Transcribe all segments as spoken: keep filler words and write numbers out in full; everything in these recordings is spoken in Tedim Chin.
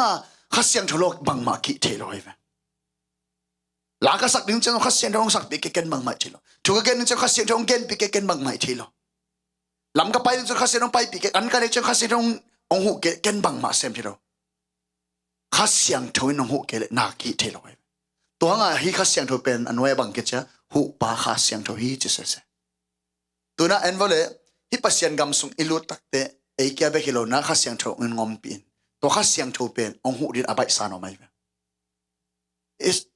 a Kha Siangtho lo bangmah kih thei lo hi ve. La ka sak ding ciang Kha Siangtho hong sakpih kei ken bangmah thei lo. Thu ka gen ding ciang Kha Siangtho hong genpih kei ken bangmah thei lo. Lam ka pai ding ciang Kha Siangtho hong paipih kei, an ka nei ciang Kha Siangtho hong huh kei ken bangmah sem thei lo. Kha Siangtho in hong huh kei le na kih thei lo hi. Tua hangah hi Kha Siangtho pen a nuai a bang kei cia huh pa Kha Siangtho hi ci sese. Tuna en vawle hi Pasian gam sung i lut takte ei kia bek hi lo na Kha Siangtho in ngompih in. Tua Kha Siangtho pen hong huh din a baihsa nuam ahi ve. Is,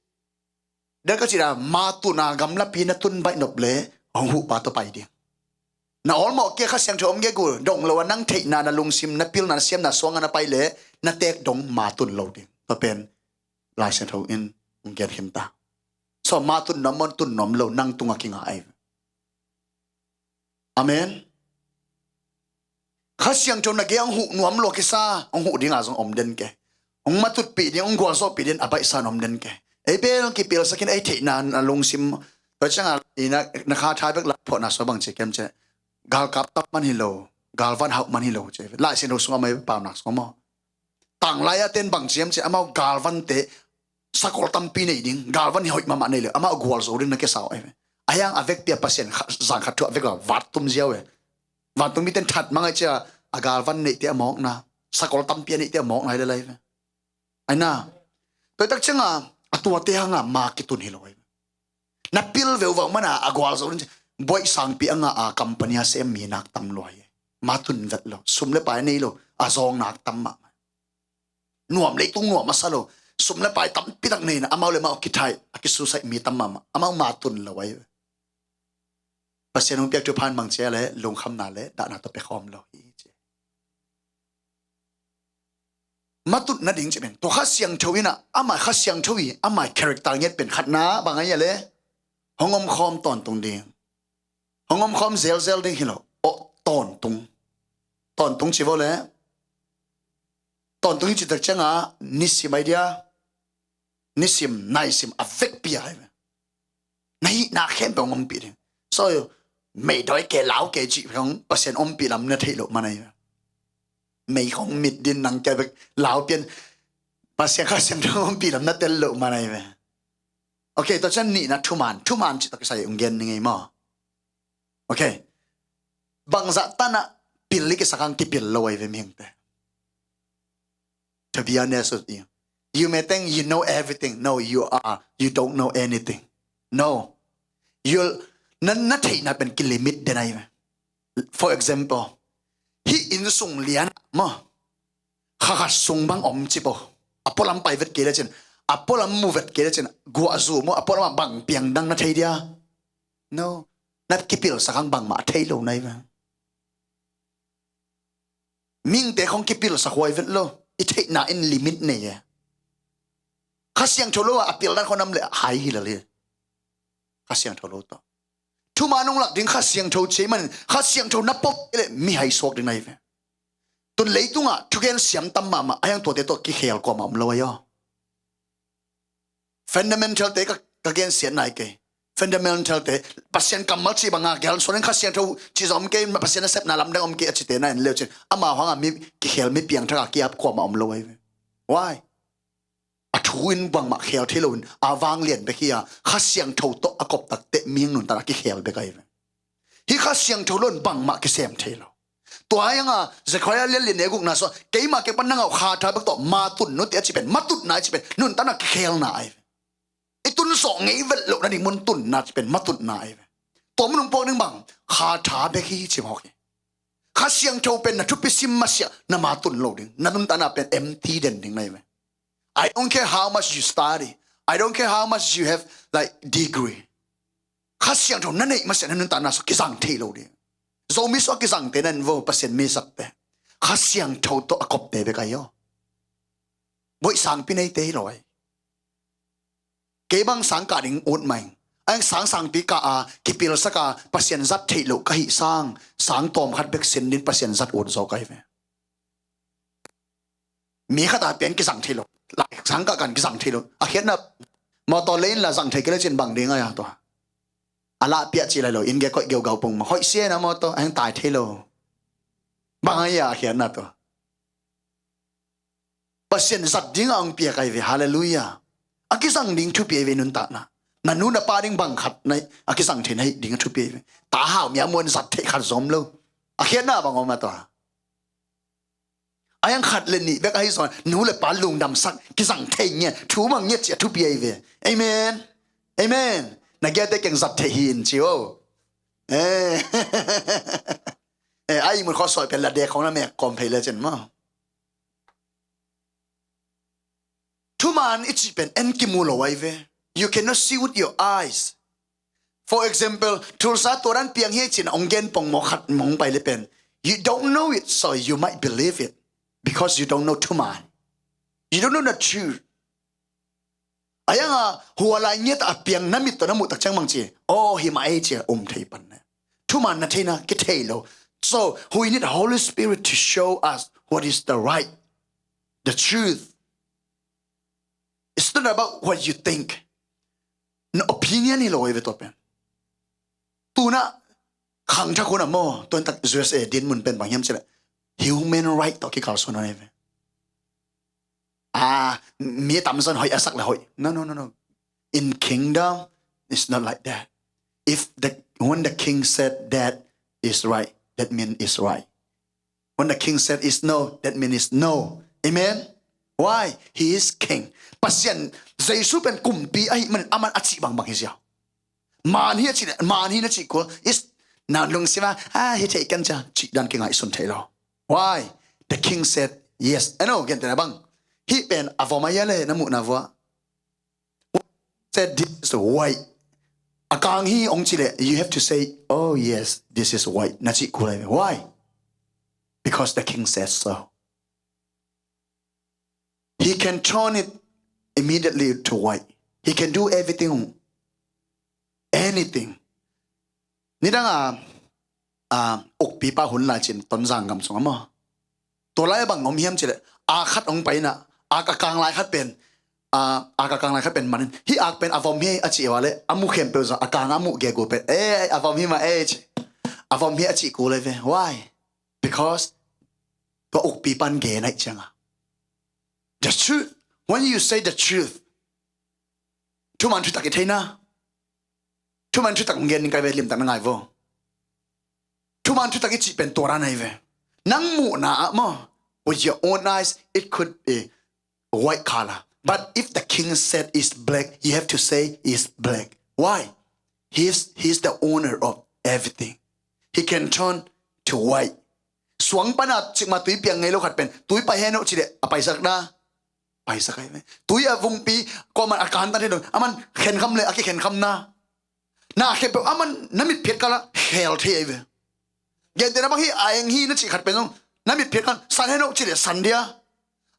dan ka cih na ma tun a gamlapi na tun baih nop le hong huh pa tawh pai ding. Na awlmawh kia Kha Siangtho om gegu dong lo a nang theihna na lungsim na pilna na siamna suanga na pai le na tek dong ma tun lo ding. Tua pen Lai Siangtho in hong gen khim ta. So ma tun nuam maw tun nuam lo nang tunga kinga ahi ve. Amen. Kha Siangtho na gei hong huh nuam lo kisa hong huh dinga zong om den ke. Hong matutpih ding hong gualzawhpih ding a baihsa om den ke. Ei bel kipilsakin ei theihna na lungsim. Tua cianga i na, na kha tha bek la phawhna sua bang ci kem ce. Galkap tap man hi lo. Galvan hauh man hi lo ce. Lai Siangtho sung a mai paunak sua maw. Tanglai a ten bang ciam ci amau galvante sakol tampi nei ding, galvan hi hoih mahmah nei lo, amau gualzo ding na kisau ahi ve. Ahiang a vekpi a Pasian zang khat thu a vek a vat tum ziau e. Vantung miten that mangai cia a galvan neihte a mawkna, sakol tampi a neihte a mawkna hi le lai ve. Aina toitak cianga a tuate hanga ma kitun hi lo ahi ve. Na pil veu vau mana a gualzo ding buaih sangpi anga a company a sem mi nak tam lua hi. Ma tun vet lo, sum le pai nei lo, a zawng nak tam mahmah. Nuam leitung nuam a sa lo, sum le pai tampi tak neina amau le amau kithai a kisusaih mi tam mahmah, amau ma tun lo ahi ve. Pasian hong piak thupha in mang cia le lungkhamna le dahna tawh pia khawm lo hi ci. Matut nading ci pen tua Kha Siangtho in a amai Kha Siangtho i amai character nget pen khatna bang ahi a le hong omkhawm tawntung ding. Hong omkhawm zelzel ding hi lo. Aw tawntung. Tawntung ci vo le tawntung hi citak cianga nisim ahi dia. Nisim naisim a vekpi ahi ve. Na hihna khempeuh hong ompih ding. So meidawi ke lau ke cih khong Pasian ompih lam na theih loh man ahi ve. Mei khong mit din nang kia bek lau pian Pasian Kha Siangtho ompih lam na tel loh man ahi ve. Ok, tua cian nihna thuman, thuman cih tak kisai ung gen ni ngei maw? Ok. Bangzah tanah pil i kisak hang kipil lo ahi ve mihingte. To be honest with you, you may think you know everything. No, you are, you don't know anything. No. You'll, na, na theihna pen kilimit den ahi ve. For example, hih inn sung lian maw, kha khat sung bang om ci po. A pualam pai vet kei le cin, a pualam mu vet kei le cin, guahzu maw, a pualam ah bang piang dang na thei dia? No. Na kipilsak hang bangmah a thei lo na hi ve. Mihingte khong kipilsak huai vet lo. I theihna in limit nei e. Kha Siangtho lo a pil dan khong nam le hai hi lel hi. Kha Siangtho lo tawh thuman hong lak ding Kha Siangtho ci manin Kha Siangtho na pom le mi hai suak ding na hi ve. Tun leitungah thugen siam tam mahmah a hiang tuate tawh kikhel kuamah om lo ahi aw. Fundamental te ka, ka gensiat nai kei. Fundamental te Pasian kammal ci banga gelsuan in Kha Siangtho ci zong om kei, Pasian nasepna lamdang om kei a cite na en leu cin ama huanga mi kikhel mi piangthaka kiap kuamah om lo ahi ve. Why? A thu in bangmah khel thei loin a vanglian bek hi a Kha Siangtho tawh a kop takte mihing nuntakna kikhel bek ahi ve. Hih Kha Siangtho lo in bangmah kisem thei lo. Tua hianga Zekhariah lianlian ne gukna sua keima kei pan nangau kha tha bek tawh matun nute a ci pen matutna a ci pen nuntakna kikhelna ahi ve. I tun sawh ngei vet loh nading mun tunna ci pen matutna ahi ve. Tua mun hong puak ding bang kha tha bek hi ci mawk hi. Kha Siangtho pen na thupi sim masiah na matun lo ding, na nuntakna pen empty den ding na hi ve. I don't care how much you study. I don't care how much you have, like, degree. Kha Siangtho na neih masiah na nuntakna sua kizang thei lo ding. Zomi sua kizangte nan vo Pasian misakte Kha Siangtho tawh a kopte bek ahi aw. Boih sangpi neite hi lo ahi. Kei bang sang kah ding ut mai. Ang sang sangpi kah a kipilsak a Pasian zat theih loh ka hih sang sang tawm khat bek sin din Pasian zat ut zaw ka hi ve. Mi khat a pian kizang thei lo. Lai sang kah kan kizang thei lo. A khiatna mawtaw lei in la zang thei kei le cin bang ding a ya tua. A lah piah ci lai lo in ge koih geugau pung ma hoih sia na mawtaw a heng tai thei lo. Bang a ya a khiatna tua. Pasian zat ding a hong piak ahi ve. Halleluiah. A kizang ding thupi ahi ve nuntakna. Na nu na pa ding bang khat na a kizang thei na hih ding a thupi ahi ve. Ta hau mi a muan zat theih khat zom lo. A khiatna bang om a tua. A yang khat le nih bek ahi zong nu le pa lungdamsak kizang thei ngiat thu mang ngiat ci a thupi ahi ve. Amen. Amen. Na giate keng zat thei hi in ci o. Eh. Eh, a ihmut khaw sawi pen la dek khong na mek kawm phei le cin maw. Thuman i cih pen en kimu lo ahi ve. You cannot see with your eyes. For example, Tulsa tua dan piang hi cin a hong gen pongmaw khat mong pai le pen. You don't know it, so you might believe it. Because you don't know thuman. You don't know the truth. A yang a hua lai ngiat a piang na mit tawh na muh tak ciang bang ci. Oh, hi mah ei ci a um thei pan ne. Thuman na theina kithei lo. So, we need the Holy Spirit to show us what is the right, the truth. It's not about what you think. Na opinion hi lo ahi ve tua pen. Tuna khangthak hun a maw, tuan tak U S A din mun pen bang hiam ci le. Human right tawh kikalsuan ahi ve. Ah, mi tamzon hoih a sak le hoih. No, no, no, no. In kingdom, it's not like that. If the, when the king said that is right, that mean it's right. When the king said is no, that mean is no. Amen? Why? He is king. Pasian, Jesu pen kumpi ahi manin aman a cih bangbang hi ziau. Man hi a cih le, man hi na cih kul. Is na lungsima, ah, hi thei kan cia, cih dan kingaihsun thei lo. Why? The king said yes. Eno, gen tena bang. Hi pen a vom a ya le na muh na vua. Said this is white. A kang hi ong ci le, you have to say, oh yes, this is white. Na cih kul ahi ve. Why? Because the king said so. He can turn it immediately to white. He can do everything. Anything. Nidang a, a, ukpi pa hun lai cin Tonzang gam sung a maw. Tua lai bang om hiam ci le, a khat ong pai na, a ka kang lai khat pen, a, a ka kang lai khat pen manin. Hi ak pen a vom hi a ci ua le, a mu khempeuh zong, a kang a mu ge gu pen. Eh, a vom hi ma eh ci. A vom hi a ci kul ahi ve. Why? Because tua ukpi pan ge naih cianga. The truth. When you say the truth, thuman thutak i theina. Thuman thutak gen ning kai ve limtak na ngai vo. Thuman thutak i cih pen tua dan ahi ve. Nang muhna ah maw. With your own eyes, it could be white color. But if the king said it's black, you have to say it's black. Why? He's, he's the owner of everything. He can turn to white. Suang pana cikma tui piang ngei lo khat pen. Tui pai heno ci le a paisak na. Paisak ahi ve. Tui a vungpi, ko man a kantan heno. Aman khenkham le a kikhenkham na. Na khempeuh aman na mitphiat kala khel thei ahi ve. Gente na bang hi a eng hi na cih khat pen zong. Na mitphiat kala san heno ci le san dia.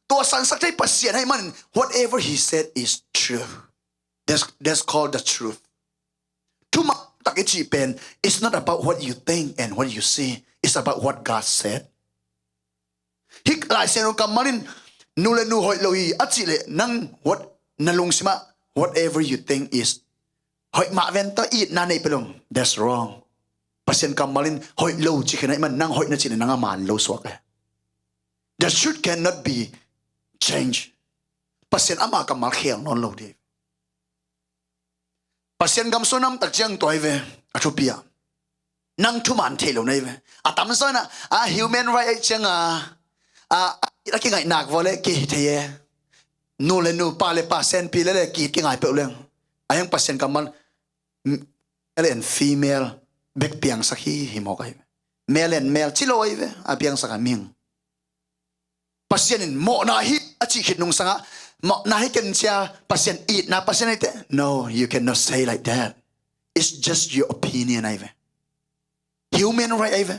Tua sansak thei Pasian ahi manin whatever he said is true. That's, that's called the truth. Thuman thutak i cih pen, it's not about what you think and what you see. It's about what God said. Hih Lai Siangtho kammal in nu le nu hoih lo hi a cih le nang what na lungsimah whatever you think is hoih mah ven tawh itna nei pelong. That's wrong. Pasian kammal in hoih lo ci khin a iman nang hoih na cih le nang a man lo suak e. The truth cannot be changed. Pasian ama kammal khel nawn lo dih. Pasian gam sung namtak ciang tua hi ve a thupi ah. Nang thuman thei lo na hi ve. A tamzaw inah a human right aih cianga a kingaih nak vua le kihit thei e. Nu le nu, pa le pa, senpi le le kihit kingai peuh leng a hiang Pasian kammal male and female bek piangsak hi hi mawk ahi ve. Male and male ci lo ahi ve a piangsak a ming. Pasian in mawhna hi a cih khit nungsangah mawhna hi ken cia Pasian itna Pasian ahi teh. No, you cannot say like that. It's just your opinion ahi ve. Human right ahi ve.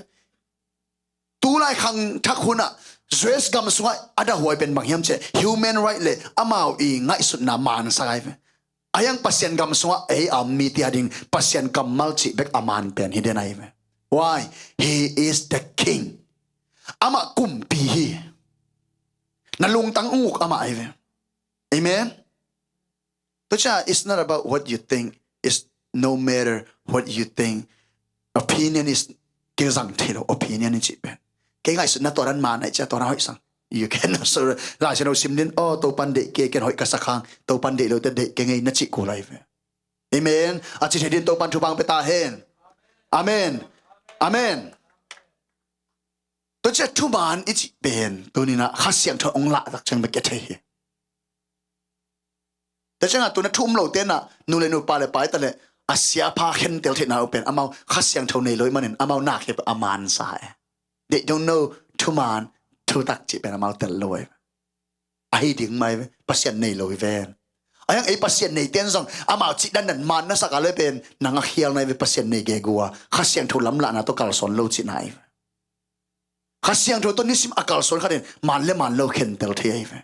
Tulai khangthak hunah U S gam sungah a dahuai pen bang hiam ciah human right le amau i ngaihsutna mansak ahi ve. A hiang Pasian gam sungah ei a om mite a ding Pasian kammal cih bek a man pen hi den ahi ve. Why? He is the king. Amah kumpi hi. Na lungtang ung uk amah ahi ve. Amen. Tua ciah it's not about what you think. It's no matter what you think. Opinion is kizang thei lo opinion i cih pen. Kei ngaihsutna tua dan man aih ciah tua dan hoih sang. You cannot surrender. Lai Siangtho sim din, oh, Topan deih kei, ken hoih ka sak hang, Topan deih lote deih kei ngei na cih kul ahi ve. Amen. A ci thei din Topan thupha hong pia ta hen. Amen. Amen. Tua ciang thuman i cih pen tuni-in ah Kha Siangtho hong lah tak ciang bek kia thei hi. Tua ciangin tuni-in thu um lote in ah nu le nu, pa le pa, i ta le a siapa khentel theihna uh pen amau Kha Siangtho nei lo ahih manin amau na khempeuh a mansa e. They don't know thuman thutak cih pen amau tel lo e. Ahi ding mah hi ve, Pasian nei lo hi ven. Ahi hang ei Pasian neite in zong amau cih dandan man na sak a le pen nang a khial na hi ve, Pasian nei gegu a Kha Siangtho lamlahna tawh kalsuan lo cihna hi ve. Kha Siangtho tawh nisim a kalsuan khat in man le man lo khentel thei ahi ve.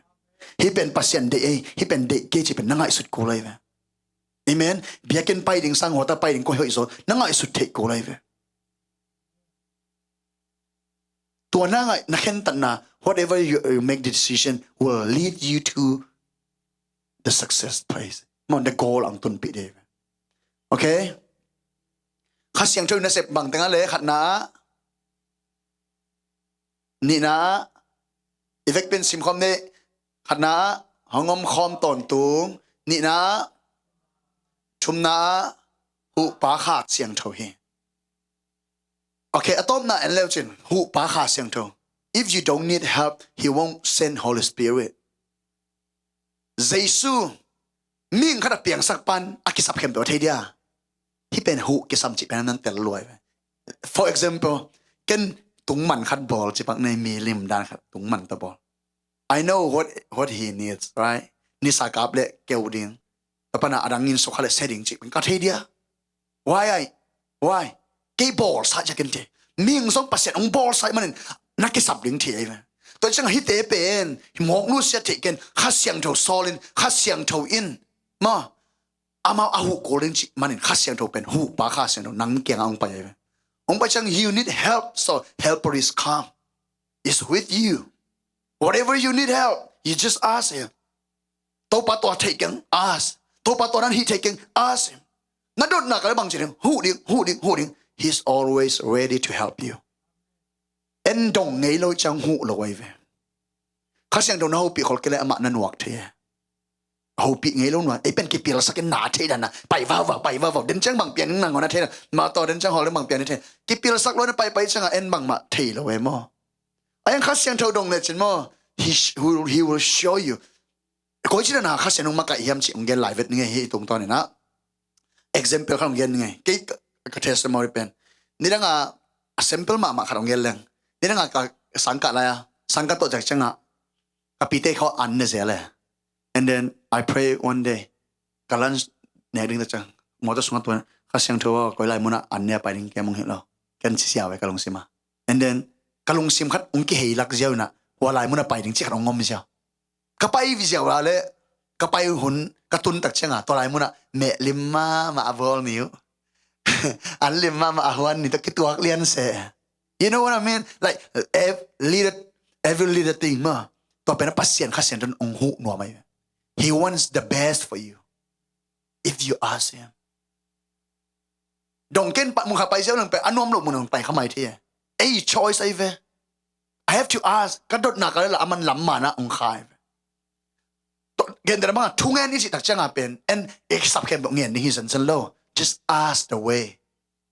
Hih pen Pasian deih ei, hih pen deih kei cih pen na ngaihsut kul ahi ve. Amen. Biakinn pai ding sang, hotel pai ding koi hoih zaw na ngaihsut theih kul ahi ve. Tua na ngaih, na khentatna, whatever you, you make the decision will lead you to the success place. Maw, the goal hong tunpih ding hi ve. Okay? Kha Siangtho in nasep bang teng a le, khatna, nihna, i vekpi in sim khawm ni, khatna, hong om khawm tawntung, nihna, thumna, Huhpa Kha Siangtho hi. Okay, a tawpna en leu cin, Huhpa Kha Siangtho. If you don't need help, he won't send Holy Spirit. Jesu, mihing khat a piangsak pan a kisap khempeuh a thei dia. Hih pen huh kisam cih pen a nang tel lua hi ve. For example, ken tungman khat bawl, cipak nei, mi lim dan khat tungman ta bawl. I know what, what he needs, right? Nisa kap le keu ding. Tua pan a dang inn sukha le se ding cih pen ka thei dia. Why ai? Why? Kei bawlsa ciah ken thei. Mihing zong Pasian hong bawlsa ahih manin na kisap ding thei ahi ve. Tua ciang hihte pen mawk nusia theih ken, Kha Siangtho sawl in, Kha Siangtho in, maw, amau a huh kul ding cih manin Kha Siangtho pen, Huhpa Kha Siangtho nang kiangah hong pai ahi ve. Hong pai ciang, you need help, so helper is come. Is with you. Whatever you need help, you just ask him. Topa, tua theih keng, ask. Topa, tua nan hih theih keng, ask him. Na dotna ka le bang ci ding, huh ding, huh ding, huh ding. He's always ready to help you. En dong ngei lo ciang huh lo ahi ve. Kha Siangtho na hopih khol kei le amah na nuak thei e. Hopih ngei lo nuam, ei pen kipilsak in na thei dan a, pai vauvau, pai vauvau, den ciang bang pian ning nang na thei dan, ma taw den ciang hawl ding bang pian ning thei. Kipilsak lo na pai pai ciang a en bangmah thei lo e maw. Ahi hang Kha Siangtho dong le cin maw, he, sh- he will, he will show you. Koi ci dan a Kha Siangtho hong makaih hiam cih hong gen lai vet ning e, hih tungtawn in ah. Example khat hong gen ning e, kei ka, ka testimony pen. Nidang a, a simple mahmah khat hong gen leng. Nidang a ka sangkah lai a, sangkah tawh ciang ciang a, ka pite khawng an ne zel e. And then I pray one day, ka lunch nek ding ta ciang, mawtaw sungah tuan, Kha Siangtho aw, koi lai munah an ne a pai ding kem hong hilh lo, ken ci ziau e ka lungsim ah. And then ka lungsim khat hong kihei lak ziau in ah, hua lai munah pai ding cih khat hong om ziau. Ka pai ziau a le, ka pai hun ka tun tak ciang a, tua lai munah meh lim mahmah a bawl ni uh. An lim mahmah a huan ni tawh kituak lian se. You know what I mean? Like, ev- little, every little thing mah, tua pen a Pasian Kha Siangtho in hong huh nuam ahi. He wants the best for you if you ask him. Dong ken, pa mun kha pai ziau leng pen a nuam lo mun hong pai kha mai thei e. Ei choice ahi ve. I have to ask. Ka dotna ka le la, aman lam man a hong kha ahi ve. Tua, gentehna bang a thungen i cih tak ciang a pen, en, i sap khempeuh ngen ding hi zenzen lo. Just ask the way.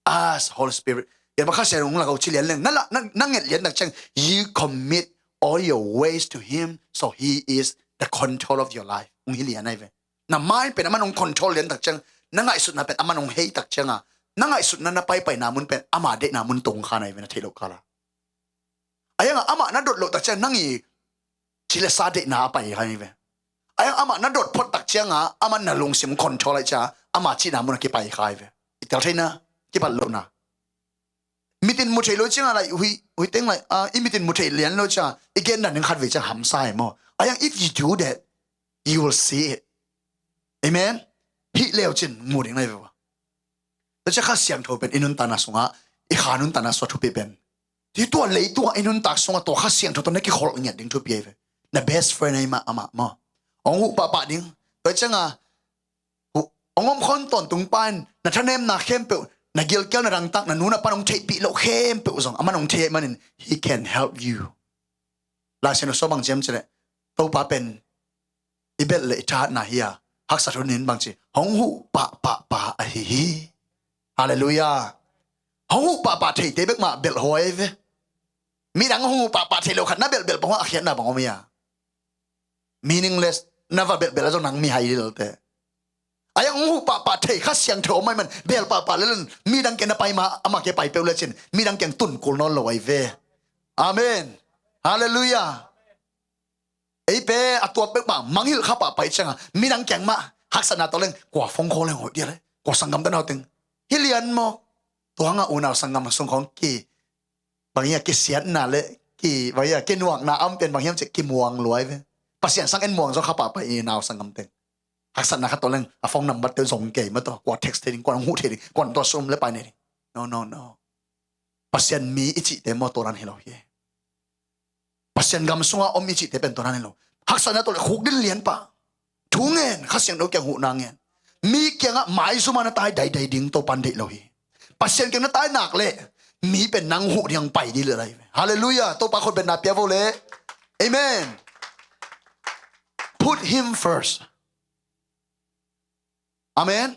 Ask Holy Spirit. Gen bang, Kha Siangtho hong lak o ci lian leng, na la, na, na nget lian tak ciang, you commit all your ways to him, so he is the control of your life. Hong hi lian ahi ve. Na mind pen aman hong control lian tak ciang, na ngaihsutna pen aman hong hei tak ciang a, na ngaihsutna, na paipaina mun pen ama deihna mun tong kha na hi ve, na theih loh kal a. Ahi hang a amah na dot loh tak ciang nang i ci le sa deihna a pai kha hi ve. Ahi hang amah na dot phot tak ciang a, aman na lungsim control ahi ciang a, ama cihna mun a kipai kha hi ve. I tel theihna, kipat lohna. Mit in mu thei lo ciang a, lai, hui, hui teng lai, ah, i mit in mu thei lian lo ciang a, i gen dan ding khat vei ciang hamsa hi maw. Ahi hang, if you do that, you will see it. Amen. Hih leu cin mu ding na hi ve ua. Tua ciang Kha Siangtho pen i nuntakna sungah, i kha nuntakna sungah thupi pen. Ti tua lei tua i nuntak sungah tua Kha Siangtho tawh na kikholh ngiat ding thupi ahi ve. Na best friend ahi mah amah maw. Hong huh pahpah ding. Tua ciang a, hong om khawm tawntung pa in na thanemna khempeuh, na gilkial, na dangtak, na nu na pa in hong theihpih loh khempeuh zong aman hong thei ahih manin, he can help you. Lai Siangtho sung bang ci hiam cih leh, Topa pen i belh le i thahatna hi a, haksat hun in bang ci, hong huh pahpah pa ahi hi. Halleluiah. Hong huh pahpah theite bek mah belh huai ve. Midang hong huh pahpah thei lo khat na belhbelh pah hong a khiatna bang om hi a? Meaningless. Na va belhbelh a zong nang mihai lilte. A yang hong huh pahpah thei Kha Siangtho om ahih man belh pahpah lel un, midang kiang na pai ma, amah kiang pai peuh lecin midang kiang tun kul nawn lo ahi ve. Amen. Halleluiah. Ei pen a tua peuhmah mangngilh kha pahpah i ciangin midang kiang mah haksatna tawh leng kua phone call leng hoih dia le, kua sanggamte na hoih teng hi lian maw? Tua hangah unau sanggam sung khawng ki, bang hiam, kisiatna le ki, bang hiam, kinuakna a om pen bang hiam cih kimuang lua hi ve. Pasian sang en muang zaw kha pahpah i nau sanggam teng. Haksatna khat tawh leng a phone number te zong kei mah tawh, kua text thei ding, kua hong huh thei ding, kua tua sum le pai nei ding. No, no, no. Pasian mi i cihte maw tua dan hi lo hi. Pasian gam sungah om i cihte pen tua dan hi lo. Haksatna tawh le khukdin lian pah. Thu ngen, Kha Siangtho kiang huhna ngen. Mi kiangah maizum a na tai daidai ding Topa in deih lo hi. Pasian kiang na tai nak leh mi pen nang huh ding pai ding lel ahi ve. Halleluiah. Topa khut bengna pia vo le. Amen. Put him first. Amen.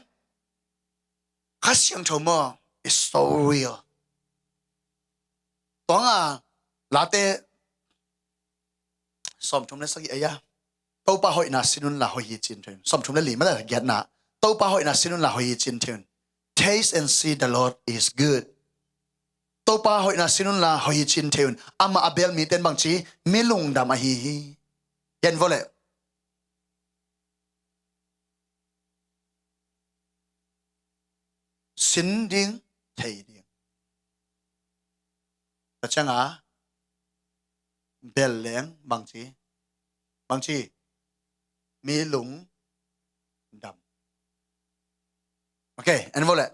Kha Siangtho maw is so real. Tua hangah Late sawmthum le sagih a, Topa hoihna sin unla hoih hi ci-in thei un. Sawmthum le li mah a giatna, Topa hoihna sin unla hoih hi ci-in thei un. Taste and see the Lord is good. Topa hoihna sin unla hoih hi ci-in thei un. Amah a bel mite in bang ci, mi lungdam ahi hi. Gen vo le. Sin ding, thei ding. Tua ciangin bel leng bang ci, bang ci, mi lungdam. Ok, en vo le.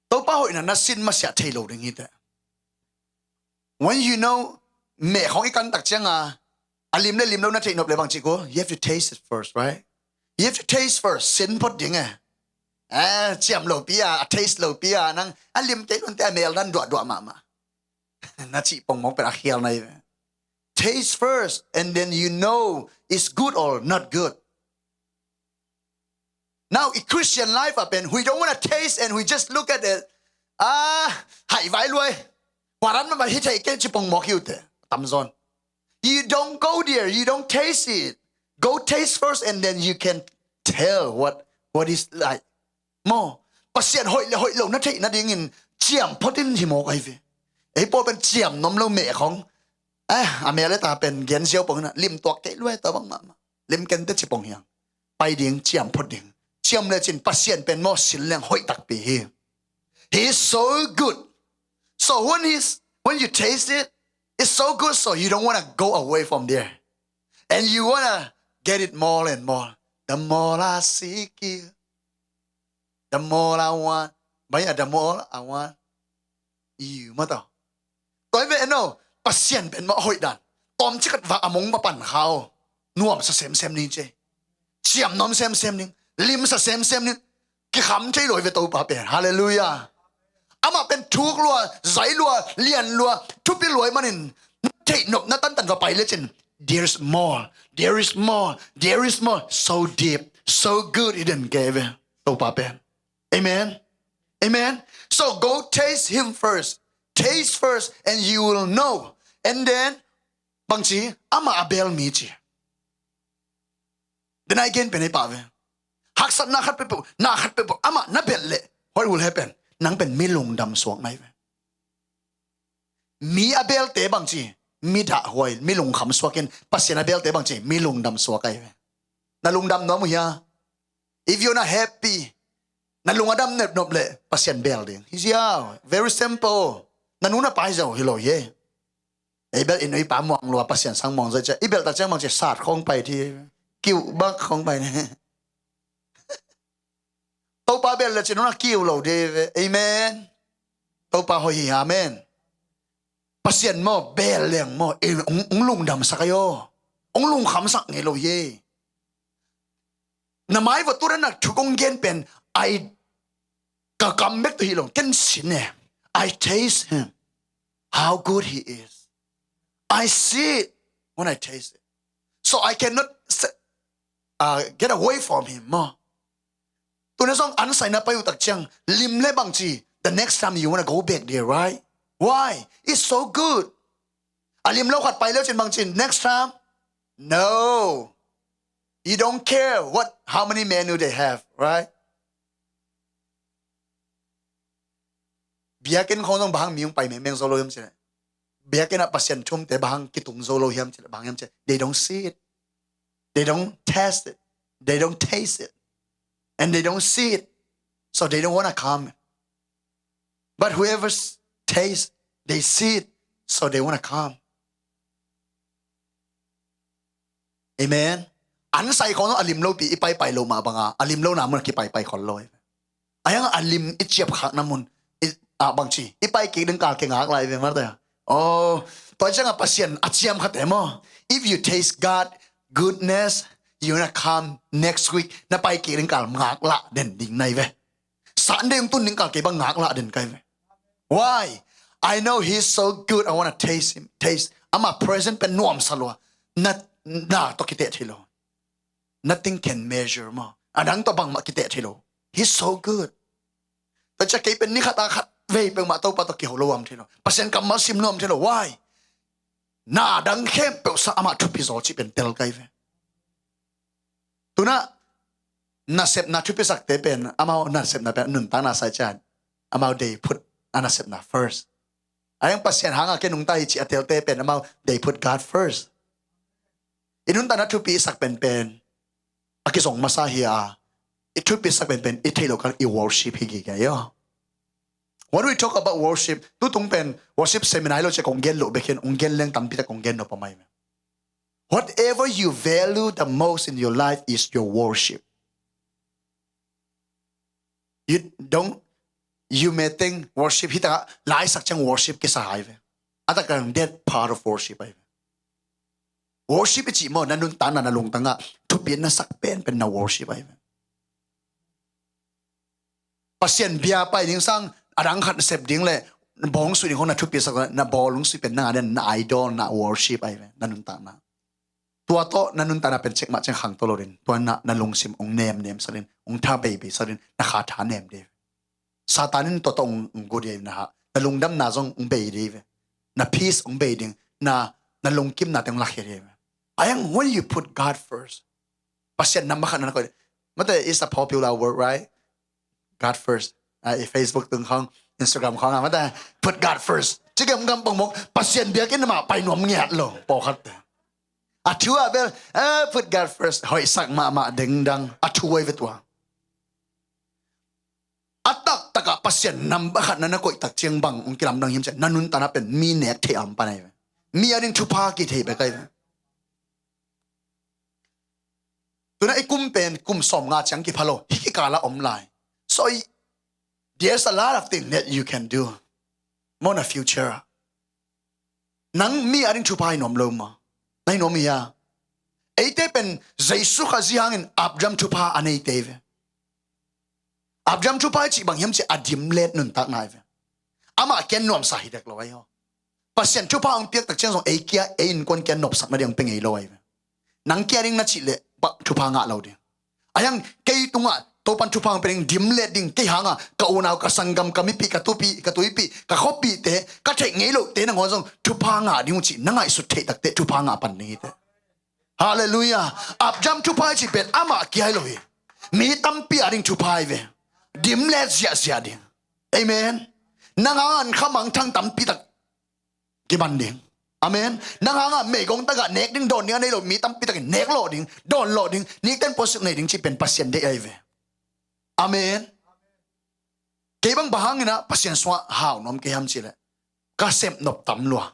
Topa hoihna na sin masiah thei lo ding hi teh. When you know, meh khawng i kan tak ciangin a lim le lim lo na theih nop le bang ci ko, you have to taste it first, right? You have to taste first. Sin phot ding e. Eh, ciam lo pi a, a taste lo pi a, nang a lim kei lo in teh a mel dan duahduah mahmah na cih pongmawk pen a khial na hi ve. Taste first, and then you know it's good or not good. Now, in Christian life ah pen, we don't wanna taste and we just look at it. Ah, haih vai luai. Kuaran mah hi thei kei ci pongmawk hi uh teh. Tamzaw in. You don't go there, you don't taste it. Go taste first and then you can tell what, what is like. Maw, Pasian hoih le hoih lo na theih nadingin ciam phot in hi mawk ahi ve. Ei pawl pen ciam nuam lo meh khawng. Eh, a mel le ta pen gen ziau pong in a, lim tuak kei luai ta bang mahmah. Lim ken teh ci pong hi hang. Pai ding, ciam phot ding. Ciam lecin Pasian pen maw sin leng hoih takpi hi. He is so good. So when he's, when you taste it, it's so good, so you don't wanna go away from there. And you wanna get it more and more. The more I seek you, the more I want. Bang hiam, the more I want you, mah tawh. Tua hi ve, en aw, Pasian pen mah a hoih dan. Tawmcik khat va a mong va pan kha aw. Nuamsa semsem ning ci. Ciam nuam semsem ning. Limsa semsem ning. Kikham thei lo hi ve Topa pen. Halleluiah. Amah pen thuk lua, zai lua, lian lua, thupi lua ahih manin, na theih nop na tantan va pai lecin, there is more, there is more, there is more. So deep, so good, i den kei ve Topa pen. Amen. Amen. So go taste him first. Taste first and you will know. And then, bang ci, amah a bel mi ci. Then again pen ei pah ve. Haksatna khat peuhpeuh, na khat peuhpeuh amah na belh leh, what will happen? Nang pen mi lungdam suak na hi ve. Mi a belte bang ci, mi dahhuai, mi lungkham suak in, Pasian a belte bang ci, mi lungdam suak ahi ve. Na lungdam nuam uh hia? If you're not happy, na lung a dam nepnop leh Pasian bel ding hi ziau. Very simple. Na nu na pa hi ziau hi lo hi. Ei bel i nu i pa muang lua, Pasian sang muang zaw cia. I bel tak ciang mang cia sat khawng pai thi. Kiu bak khawng pai ne. Topa bel le cin hong a kiu lo de ve. Amen. Topa hoih hi, amen. Pasian maw, bel leng maw, ei hong, hong lungdamsak ahi aw. Hong lungkhamsak ngei lo hi. Na mai va tu dan a thu kong gen pen, ai ka kam bek tu hi lo, ken sin e. I taste him, how good he is. I see it when I taste it. So I cannot s- uh, get away from him maw. Tuna zong an sai na pai uh tak ciang lim le bangci, the next time you wanna go back there, right? Why? It's so good. A lim lo khat pai le cin bangci, next time? No. You don't care what, how many menu they have, right? Biakinn khong zong bang hang mi hong pai mengmeng zo lo hiam cih leh, biakinn ah Pasian thumte bang hang kitung zo lo hiam cih leh, bang hiam cih leh, they don't see it. They don't test it. They don't taste it. And they don't see it. So they don't wanna come. But whoever s- taste, they see it. So they wanna come. Amen. An sai khong a lim lopi i paipai lo mah banga a lim lo na mun a kipaipai khol lo. A yang a lim i ciap khak na mun i a bangci i pai kik ding kal ke ngak lai ve marte. Oh, tua ciang a Pasian a ciam khate maw. If you taste God goodness, you wanna come next week. Na pai kik ding kal ngak lah den ding nai ve. Sunday hong tun ding kal kei bang ngak lah den kai ve. Why? I know he's so good. I wanna taste him. Taste. Ama present pen nuam sa lua. Na, na to kite thei lo. Nothing can measure maw. A dang to bang mah kite thei lo. He's so good. Tua ciang kei pen ni khat a khat vei peng mah Topa to kiho lo am thei lo. Pasian kammal sim nuam thei lo. Why? Na dang khempeuh sa ama thupi zaw cih pen tel kai ve. Tuna nasepna thupisakte pen amau nasepna pen nuntakna sai cian amau they put a nasepna first. A yang Pasian hanga ke nungta hi ci a telte pen amau they put God first. I nuntakna thupi sak penpen a kizong masa hi a i thupi sak penpen i theih lo kal i worship hi gige yo. When we talk about worship, tutung pen worship seminar hi lo ciah kong gen lo bekin ong gen leng tampi tak kong gen no pamai me. Whatever you value the most in your life is your worship. You don't, you may think worship hi taka laisak ciang worship kisa hai ve. A takang that part of worship hai ve. Worship i cih maw na nuntakna na lungtangah thupi na sak penpen na worship hai ve. Pasian bia pai ding sang a dang khat sep ding le bawng sui ding hong na thupi sak na bawlung sui pen na den na idol na worship ai ve na nuntakna. Tua tawh na nuntakna pen cek mah cek khang tawh lo din tua na na lungsim ong nem nem sak din ong tha bei bei sak din na kha tha nem de. Satan in tua tawh ong ong gu de na ha na lungdamna zong ong bei de ve. Na peace ong bei ding na na lungkimna teng lak he de ve. Ayang when you put God first, Pasian number khat na na koih. Mate is a popular word, right? God first. Ah, i Facebook tung khong, Instagram khong ah mate put God first. Cikem gam pong mok Pasian biakinn mah pai nuam ngiat lo pawlkhat. A thu ah bel eh put God first hoihsak mahmah dengdang a thu ai ve tua. A taktakah Pasian number khat na na koih tak ciang bang ong kilamdang hiam ciah na nuntakna pen mi nek thei am pan ai ve. Mi a ding thupha kithei bek ai ve. Tuna i kum pen kum sawm nga ciang kipha lo hi kikala om lai. So i- there's a lot of things that you can do. Mona future ah nang mi a ding thupha hi nuam lo ma na hi nuam hi a. Eite pen Jesu kha zi hangin Abraham thupha a neite ve. Abraham thupha i cih bang hiam cih a dim let nuntak ngai ve. Amah kian nuamsa hi dek lo ai ho. Pasian thupha ang piak tak ciang zong ei kia ei innkuan kian nopsak na ding ang pe ngei lo ai ve. Nang kia ding na cih leh bak thupha ngah lo ding. Ayang kei tungah Topan thupha ang pe ding dim let ding kei hangah ka unau ka sanggam ka mipi ka tupi ka tuipi ka khopite ka theih ngei lote nangawn zong thupha ngah ding uh cih na ngaihsut theih takte thupha ngah pan ding hite. Halleluiah. Abraham thupha i cih pen amah kia hi lo hi. Mi tampi a ding thupha hi ve. Dim let ziahziah ding. Amen. Nang hangah khamangthang tampi tak kiban ding. Amen. Nang hangah meigong tagah nek ding dawn ding a nei lo mi tampi takin nek lawh ding dawn lawh ding nikten puasilh nei ding cih pen Pasian deih ahi ve. Amen. Kei bang bang hanginah Pasian sungah hau nuam kei ham cih leh ka sep nop tam lua.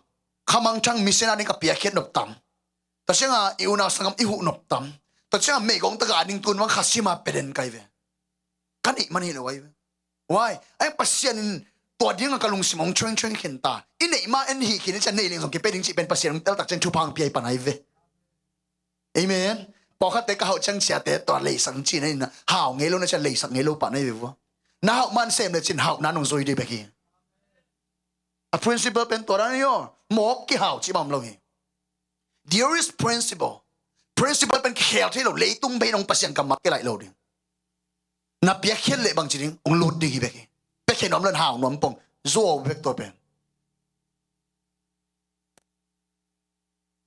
Khamangthang mission a ding ka piakkhiat nop tam. Tua ciangah i unau sanggam i huh nop tam. Tua ciangah meigong tagah a ding tun bang kha sima peden kai ve. Kan ih man hi lo ai ve. Why? Ai Pasian in tua dingah ka lungsim hong thueng thueng khin ta. I neih ma en hi khin i cian nei ling zong kipe ding cih pen Pasian hong teltak cian thupha hong pia i pan ai ve. Amen. Pawlkhatte ka hauh ciang ciate tua leisak hong cih na in hau ngei lo na cian leisak ngei lo pah na hi ve vua. Na hauh man sem le cin hauh na nong zui dih bek hi. A principle pen tua dan hi aw. Mawk kihau cih bang om lo hi. There is principle. Principle pen kikhel thei lo, leitung bei nong Pasian kammal kilaih lo ding. Na piakkhiat leh bangci ding, hong lut ding hi bek hi. Piakkhiat nuam lo in hau nuam pong, zuau bek tua pen.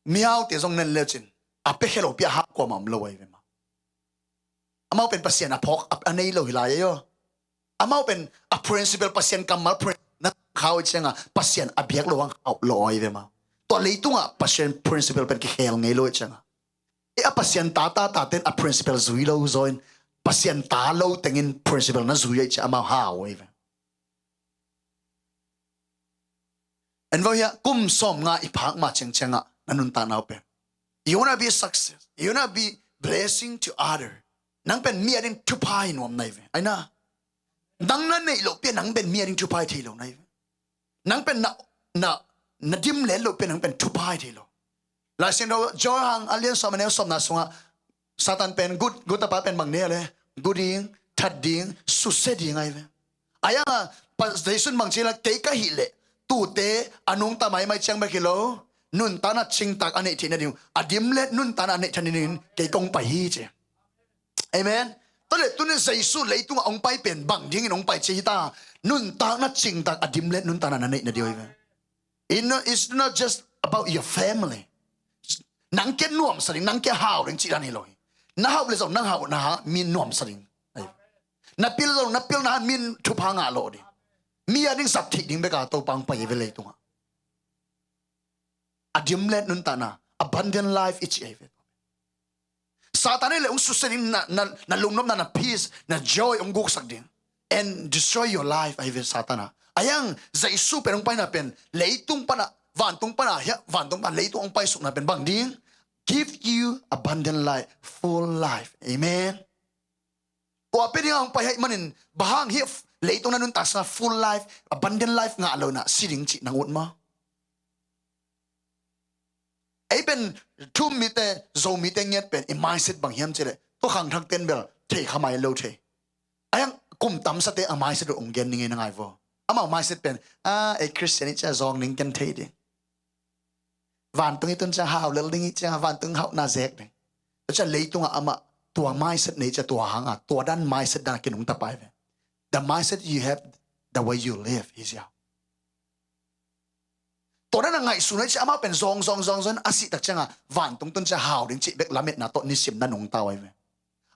Mihaute zong nen lecin a piakhia lopi a hau kuamah om lo ahi ve mah. Amau pen Pasian a phawk a, a nei lo hi lai ahi aw. Amau pen a principle, Pasian kammal prin-, na khau i cianga Pasian a biak lo hang hau lo ahi ve mah. Tua leitungah Pasian principle pen kikhel ngei lo i cianga, e, a Pasian ta ta ta ten a principle zui lo zaw in, Pasian ta lo tengin principle na zui ahi cia amau hau ahi ve. En vo hia, kum sawm nga i phak ma ciangciangah na nuntakna uh pen, you wanna be success, you wanna be blessing to other. Nang pen mi a ding thupha hi nuam nai ve. Aina, nang na neih loh pia nang pen mi a ding thupha hi thei lo nai ve. Nang pen na, na, na dim let loh pia nang pen thupha hi thei lo. Lai Siangtho Johan a lian sawm a neu sawmna sungah Satan pen gut, gut tapa pen bang nei a le, gu ding, that ding, susia ding ahi ve. Ahi hanga, pa, Zeisun bang ci la, kei ka hih leh tute a nungta maimai ciang bek hi lo, nuntakna cingtak a neih theih nading, a dim let nuntakna a neih theih nadingin kei kong pai hi ci. Amen. Tua leh tuni Jesu leitungah hong pai pen bang dingin hong pai ci hi ta, nuntakna cingtak a dim let nuntakna na neih nading ahi ve. It no, it's not just about your family. Nang kia nuamsa ding, nang kia hau ding cih dan hi lo hi. Na hauh le zong nang hauhna hang mi nuamsa ding. Ai. Na pil zong na pilna hang mi thupha ngah lo ding. Mi a ding zat theih ding bek a Topa hong pai hi ve leitungah. A dim let nuntakna, abundant life i cih ahi ve. Satan in le hong susia ding, na, na, na lungnopna, na peace, na joy hong guksak ding and destroy your life ahi ve Satan a. Ahi hang Jesu pen hong paina pen leitung pana, vantung pana, hia, vantung pana leitung hong paisukna pen bang ding? Give you abundant life, full life. Amen. Tua pia ding a hong pai ahih manin, bang hang hia leitung na nuntak sanga full life, abundant life ngah lo na si ding cih nang ut maw? Ei pen thu-um mite, Zomite ngiat pen i mindset bang hiam cih leh, tua khangthak ten bel thei kha mai lo thei. Ahi hang kum tamsate a mindset uh hong gen ning ei na ngai vaw. Amau mindset pen, a, ei Christian i cia zawng ning ken thei ding. Vantung i tun cia hau lel ding i cia, vantung hauhna zek ding. Tua cia leitungah amah tua mindset nei cia tua hanga, tua dan mindset dan a kinungta pai ve. The mindset you have, the way you live is your. Tua dan a ngaihsun ahi cia amau pen zawng, zawng, zawng, zawng a sih tak cianga vantung tun cia hau ding cih bek lametna tawh nisim na nungta uh ahi ve.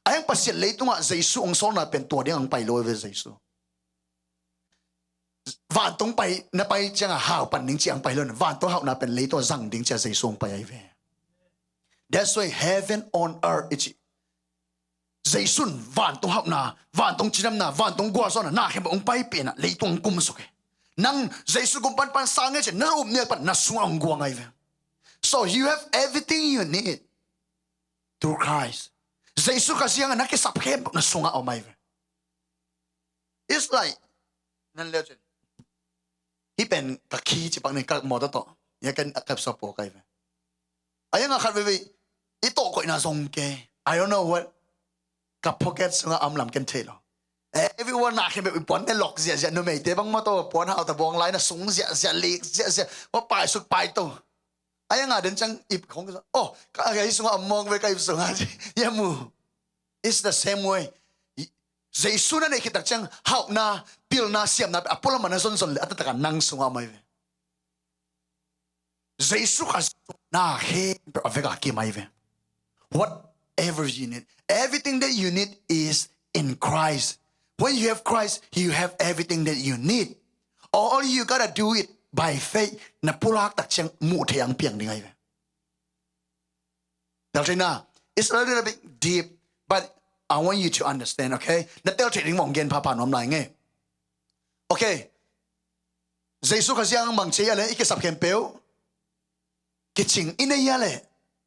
Ahi hang Pasian leitungah Jesu hong sawlna pen tua ding hong pai lo ahi ve Jesu. Vantung pai, na pai cianga hau pan ding cih hong pai lo, vantung hauhna pen leitungah zang ding cia Jesu hong pai ahi ve. That's why heaven on earth i cih. Jesu in vantung hauhna, vantung cidamna, vantung gualzawhna, na khempeuh hong pai penah leitung hong kumsuk hi. Nang Jesu kum panpan sang nge cin, na upnial pan na sungah hong guang ahi ve. So you have everything you need through Christ. Jesu Khazih hangah na kisap khempeuh na sungah om ahi ve. It's like, nan leu cin. Hih pen ka khi ci pak ni ka mawtaw tawh. Hia ken a kep sawp pua kai ve. A yang a khat veve i tawh koihna zong ke. I don't know what. Ka pocket sungah a om lam ken thei lo. Eh, everyone na khempeuh i puante lok ziahziah, numeite bang mawtaw puan hauta buang lai na sung ziahziah, lik ziahziah. Wa pai suk pai to. A yang a den cang ip khong kisa. Oh, ka, ka i sungah a mawng ve ka ip sungah ci. Ya mu. It's the same way. Jesu na neih khit tak ciang hauhna, pilna, siamna a pualam a na zonzon le a taktak a nang sungah a mai ve. Jesu Khazih na khempeuh a vek a kim ahi ve. Whatever you need, everything that you need is in Christ. When you have Christ, you have everything that you need. All you gotta do it by faith. Na pulak tak ciang muh thei ang piang ding ahi ve. Tel thei na, it's a little bit deep, but I want you to understand, okay? Na tel thei ding mong gen phapha nuam lai nge. Okay. Jesu Khazih hang mang ci a le, i kisap khempeuh kicing i nei a le,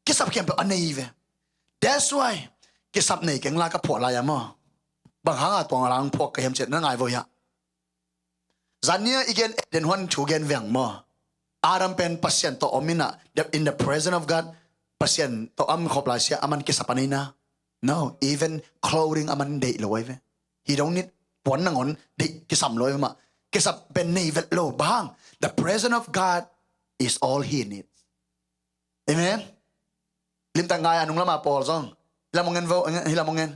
kisap khempeuh a nei ve. That's why kisap nei keng la ka phuah lai a maw. Bang hanga tuang a lang phuak ka hiam ciat na ngai vo hia. Zania i gen Eden huan thu gen veng maw. Adam pen Pasian tawh om ina, the, in the presence of God, Pasian tawh om khop lai sia, aman kisap a nei na. No, even clothing aman deih lo ai ve. He don't need puan nangon deih kisam lo ai ve mah. Kisap pen nei vet lo bang. The presence of God is all he needs. Amen. Limtak ngai a nung lama pawl zong. Hi lam ong en vo, hi lam ong en.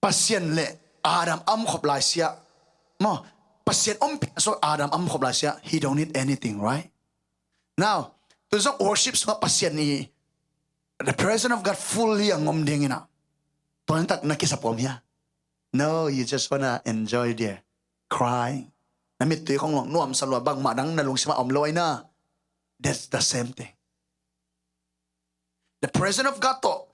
Pasian le Adam a om khop lai siah maw, Pasian ompih so Adam a om khop lai siah, he don't need anything, right? Now, tu zong worship sungah Pasian i, the presence of God fully a ngom ding inah, tua tak na kisap om hia? No, you just wanna enjoy there, crying. Na mittui khong long nuamsa lua, bangmah dang na lungsimah om lo aina. That's the same thing. The presence of God tawh,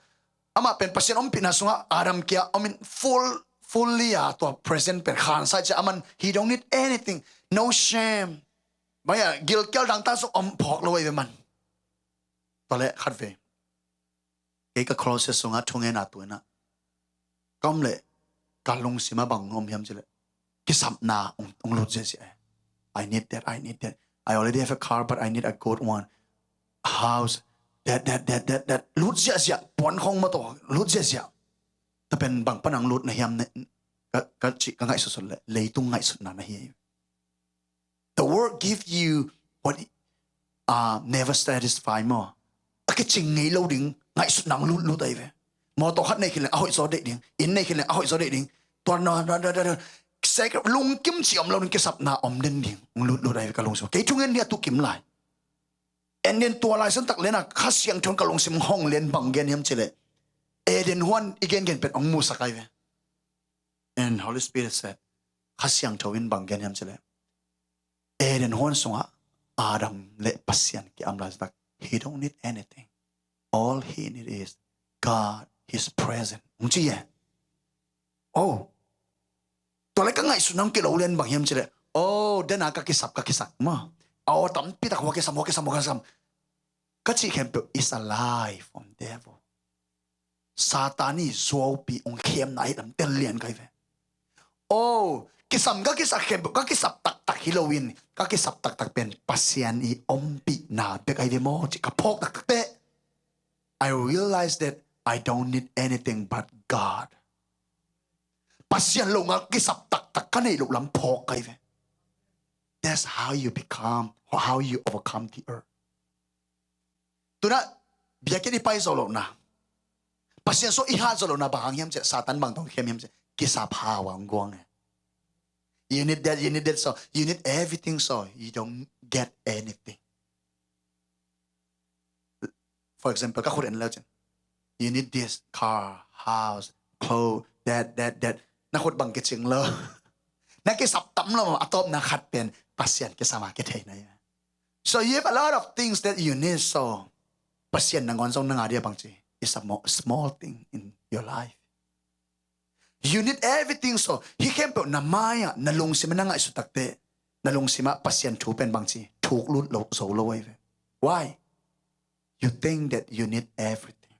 amah pen Pasian ompihna sungah Adam kia om in full, fully a tua present pen khansai cia aman, he don't need anything, no shame. Maya gilkial dangta sung om phawk lo ei ve man. Tua le khat ve, kei ka closet sungah thungen a tuina ka om le, ka lungsimah bang om hiam cile, kisapna ong, ong lut ziazia. I need that, I need that. I already have a car, but I need a good one. House, that, that, that, that, that. Lut ziazia, puan khong maw taw, lut ziazia. Tapen bang pan ang lut na hiam ne, ka, ka cih, ka ngaihsutsut le, leitung ngaihsutna na hi. The world give you what, uh, never satisfy maw. A kicing ngei lo ding ngaihsutna ong lut lut ai ve. Mawtaw khat nei khin leng a hoih zaw deih ding, inn nei khin leng a hoih zaw deih ding. Tua na, na, na, na, na. Sek lungkim ci om lo ding, kisapna om den ding ong lut lut ai ve ka lungsim. Kei thungen dia tu kim lai. And then tua lai san tak lena Kha Siangtho in ka lungsim hong len bang gen hiam cile, Eden huan i gen gen pen ong musak ai ve. And Holy Spirit said, Kha Siangtho in bang gen hiam cile, Eden huan sungah Adam le Pasian ki am lai tak, he don't need anything. All he need is God, his presence. Ong ci e. Oh. Tua le ka ngaihsutna ong kilo len bang hiam cile, oh, dena ka kisap, ka kisak maw. Aw tampi tak hua kisam, hua kisam, hua kisam. Ka cih khempeuh is a lie from devil. Satan i zuaupi ong khemna hi lam tel lian kai ve. Oh, kisam ka kisak khempeuh, ka kisap taktak hi loin, ka kisap taktak pen Pasian i ompihna bek ai ve maw ci ka phawk taktak teh, I realize that I don't need anything but God. Pasian lo ngal kisap taktak ka neih loh lam phawk kai ve. That's how you become, how you overcome the earth. Tuna biakinn i pai zo lohna, Pasian so i hat zo lohna bang hang hiam cih, Satan bang tawh khem hiam cih, kisap hau ang guang e. You need that, you need that, so you need everything, so you don't get anything. For example, ka khut en leu cin, you need this car, house, clothes, that, that, that. Na khut bang kicing lo. Na kisap tam lo, a tawpna khat pen Pasian kisam a kithei na ia. So you have a lot of things that you need, so Pasian nangawn zong nanga dia bangci is a small thing in your life. You need everything, so hi khempeuh na mai-ah, na lungsim ah na ngaihsut takteh, na lungsim ah Pasian thu pen bangci thuk lut lo zo lo ai ve. Why? You think that you need everything.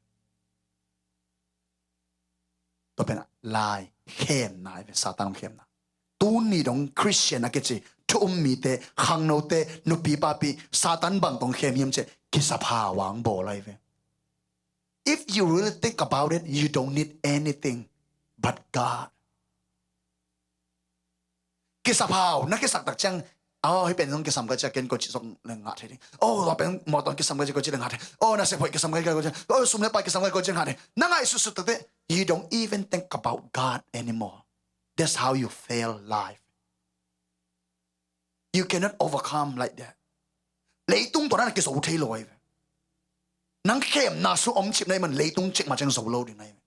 Tua pen lai khemna ai ve, Satan khemna. Tuni dong Christian a kici thu um mite, khangnote, nupi papi, Satan bang tong khem hiam cih, kisap hau ang bawl ai ve. If you really think about it, you don't need anything but God. Kisap hau, na kisap tak ciang, oh, hi pen zong kisam ka cia ken ko ci zong le ngah thei ding. Oh, tua pen mawtaw kisam ka cia ko ci le ngah thei. Oh, na sep hoih kisam ka cia ko ci. Oh, sum le pai kisam ka cia ko ci ngah thei. Na ngaihsutsut takteh, you don't even think about God anymore. That's how you fail life. You cannot overcome like that. Leitung tua na kizo thei lo ai ve. Nang khemna sung om cip na i man leitung cik ma ciang zo lo ding na ai ve.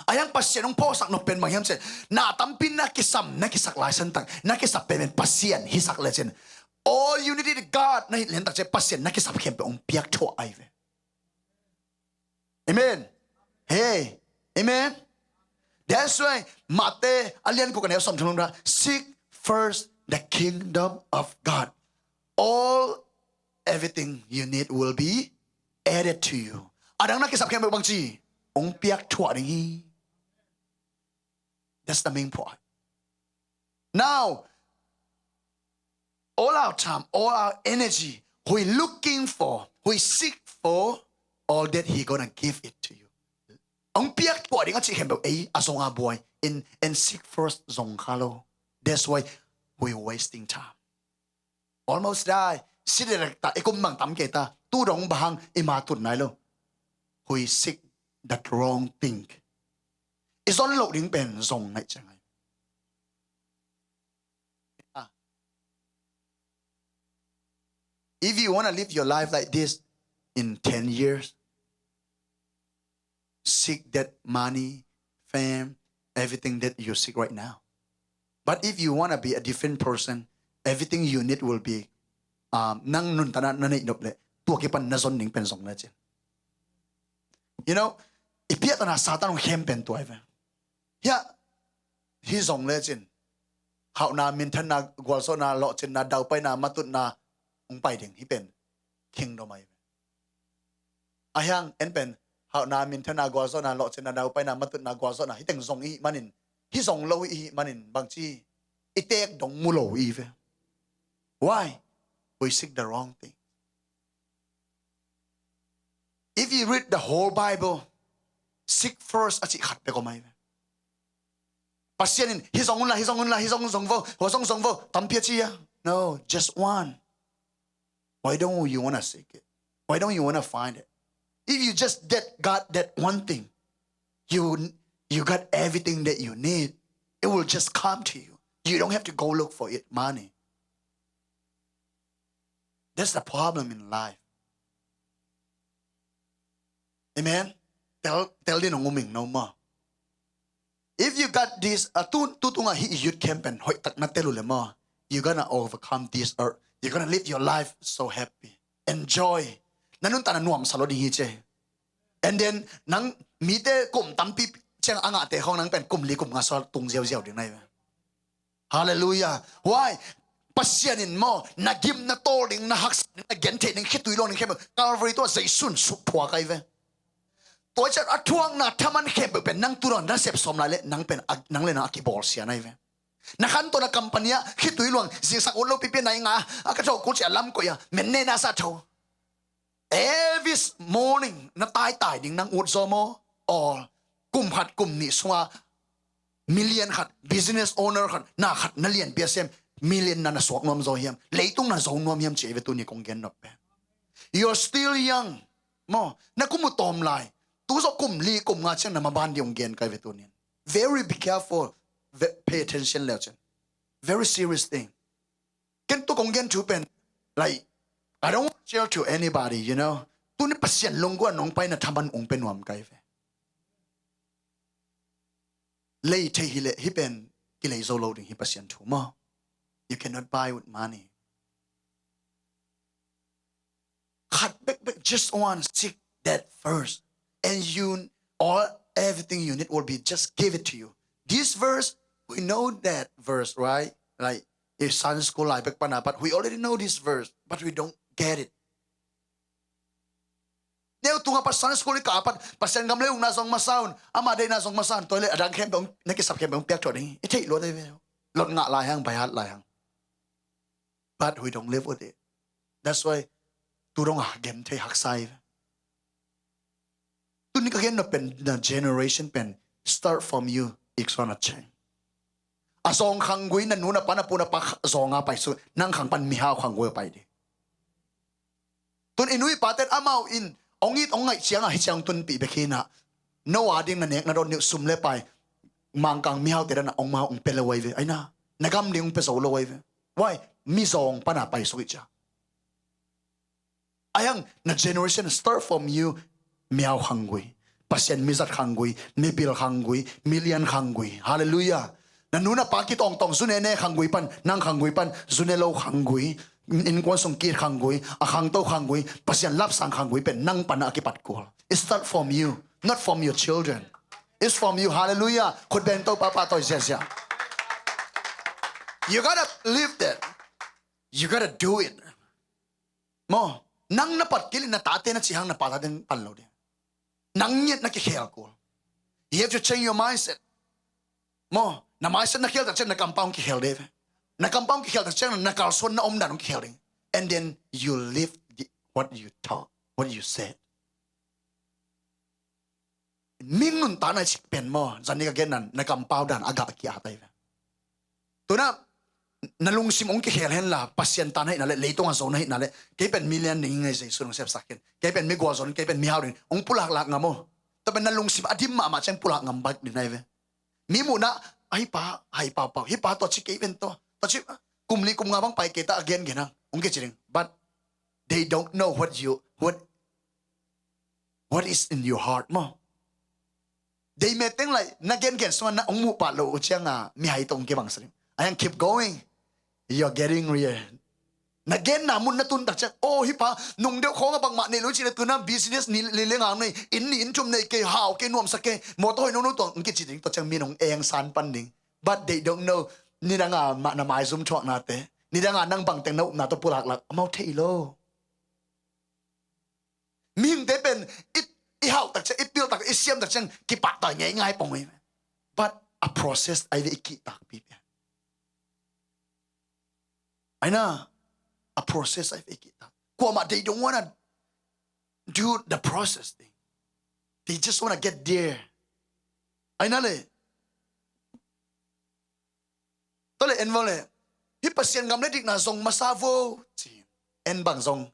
A yang Pasian hong phawksak nop pen bang hiam cih, na tampi na kisam, na kisak lai san tak, na kisap pen Pasian hisak le cin, all you need is God na hi lian tak cih, Pasian na kisap khempeuh hong piak thuah ai ve. Amen. Hey. Amen. That's why Mate a lian kua ka neu sawm thum lam ra, seek first the kingdom of God. All, everything you need will be added to you. A dang na kisap khempeuh bangci hong piak thuah ding hi. That's the main point. Now, all our time, all our energy, we looking for, we seek for, all that he gonna give it to you. Hong piak thuah ding a cih khempeuh ei a zong a buai in, and seek first zong kha lo. That's why we wasting time. Almost die. Si dek ta, i kum bang tam kei ta. Tu dong bang hang i ma tut nai lo. We seek that wrong thing. I zon loh ding pen zong nai ciang ai. Ah. If you want to live your life like this in ten years, seek that money, fame, everything that you seek right now. But if you want to be a different person, everything you need will be, um, nang nuntakna na neih nop le tua kipan na zon ding pen zong le cin. You know, i piahtana Satan hong khem pen tua hi ve. Hiah, hi zong le cin. Hauhna, minthanna, gualzawhna, lawhcinna, daupaina, matutna hong pai ding hi pen kingdom ahi ve. A hiang en pen hauhna, minthanna, gualzawhna, lawhcinna, daupaina, matutna, gualzawhna hi teng zong i hih manin, hi zong lo i hih manin bangci i teek dong mu lo i ve. Why? We seek the wrong thing. If you read the whole Bible, seek first a cih khat bek om ahi ve. Pasian in hi zong unla, hi zong unla, hi zong zong vo, hua zong zong vo, tampi a ci a. No, just one. Why don't you wanna seek it? Why don't you wanna find it? If you just get God that one thing, you you got everything that you need. It will just come to you. You don't have to go look for it, money. That's the problem in life. Amen. Tel tel din ong uming no maw. If you got this, uh, tu tu tunga hi youth camp pen hoih tak na tel uh le maw. You're gonna overcome this, or you're gonna live your life so happy. Enjoy. Na nuntakna nuam sa lo ding hi ce. And then nang mite kum tampi ciang a ngahte khong nang pen kum li kum nga sa tung ziauziau ding nai ve. Hallelujah. Why? Pasian in maw, na gim, na tawl ding, na haksa ding, na gentheih ding, khitui luang ding khempeuh Calvary tua Jesu in suk thuak ahi ve. Tua ciang a thuakna thaman khempeuh pen nang tu dong na sep sawm lai le nang pen a, nang le nang a kibawlsia nai ve. Na khantohna company ah khitui luang, zingsang ut lo pipi nai nga a ka tho kul cia lam koih a, men ne na sa tho. Every morning na taitai ding nang ut zaw maw? All. Kum khat kum nih sunga million khat, business owner khat, na khat na lianpi a sem, million na na suak nuam zaw hiam? Leitung na zo nuam hiam ci ei ve tuni kong gen nop pen. You're still young. Maw, na kum uh tawm lai. Tu zaw kum li kum nga ciang na maban ding kong gen kai ve tunin. Very be careful. Ve- pay attention leu ciang. Very serious thing. Ken tu kong gen thu pen, like, I don't want to share to anybody, you know. Tuni Pasian lungguan nong paina thaman ung pen nuam kai ve. Lei thei hi le hi pen kilei zo lo ding hi Pasian thu maw. You cannot buy with money. Khat bek bek, just one, seek that first. And you, all, everything you need will be just give it to you. This verse, we know that verse, right? Like, if Sunday school lai bek pana, but we already know this verse, but we don't get it. Neu tunga pat Sunday school i ka pat Pasian gam le ukna zong masa un, ama deihna zong masa un, toilet a dang khempeuh na kisap khempeuh piak thuah ding i theih luat ei ve. Lot ngah lai hang, by heart lai hang. But we don't live with it. That's why tu dong a gem thei haksa hi ve. Tuni ka gen nop pen na generation pen start from you, it's gonna change. A zawng khanggui na nu na pa na pu na pa kha- zawnga pai su nang khang pan mihau khanggui a pai ding. Tun i nu i pa ten amau in ong it ong ngaih cianga hi ciang tunpih bek hinah. No a ding na nek na dot nih uh sum le pai Mangkang mihaute dana ong mau ong pe lo ai ve. Aina na gam ding ong pe zo lo ai ve. Why? Mi zawng pana pai suk i cia. Ayang na generation start from you. Miau khanggui, Pasian mizat khanggui, mipil khanggui, milian khanggui. Hallelujah. Na nu na pa kitawngtawng zunene khanggui pan, nang khanggui pan zune lo khanggui, innkuan sung kit khanggui, a khangto khanggui, Pasian lapsang khanggui pen nang pana a kipat kul. It start from you, not from your children. It's from you. Hallelujah. Khut beng to papa toi ziazia. You gotta live that. You gotta do it. Maw, nang na pat kilin na tate na cihang na pa tate pan lo ding. Nang ngiat na kikhel kul. You have to change your mindset. Maw, na mindset na khel tak ciang na kampau kikhel ding ve. Na kampau kikhel tak ciang na kalsuan na omdan kikhel ding. And then you live the, what you talk, what you said. Ming nuntakna i cik pen maw, zani ka gen nan na kampau dan a gah ki-at ai ve. Tuna Na lungsim hong kikhel henla, Pasian ta na hihna le, leitung a zo na hihna le, kei pen mi lian ding hi ing ei, Jesu hong sepsak khin. Kei pen mi gualzo ding, kei pen mi hau ding, hong pulaklak ngam aw. Tua pen na lungsim a dim mahmah ciang pulak ngam bek ding na hi ve. Mi muhna, a, hih pa, hai paupau, hih pa tua ci kei pen tua, tua ci, kum li kum nga bang pai kei ta a gengen hang, hong kici ding. But they don't know what you, what, what is in your heart maw. Dei me teng lai, na gengen sungah na hong muh pah loh uh ciangin mihai tawh hong kibang sa ding. A hiang keep going. You're getting real. Na genna mun na tun tak ciang, aw, hih pa, nung deuh khawng a bangmah nei lo cih le, tu-in business ni li le nga nei, inn ni inn thum nei kei, hau kei, nuamsa kei, mawtaw hoih nono tuang, hong kici ding, tua ciang mi in hong eng san pan ding. But they don't know, nidang a mah na maizum thuaknate, nidang a nang bangteng na upna tawh pulaklak, amau thei lo. Mihingte pen i, i hauh tak ciang, i pil tak, i siam tak ciang kipahtawi ngeingai pong hi. But a process ahi ve, i kihtakpi pen. Aina, a process ahi ve, i kihtak. Kuamah, they don't wanna do the process thing. They just wanna get there. Aina le. Tua le en vo le, hih Pasian gam le dikna zong masa vo ci. En bang zong,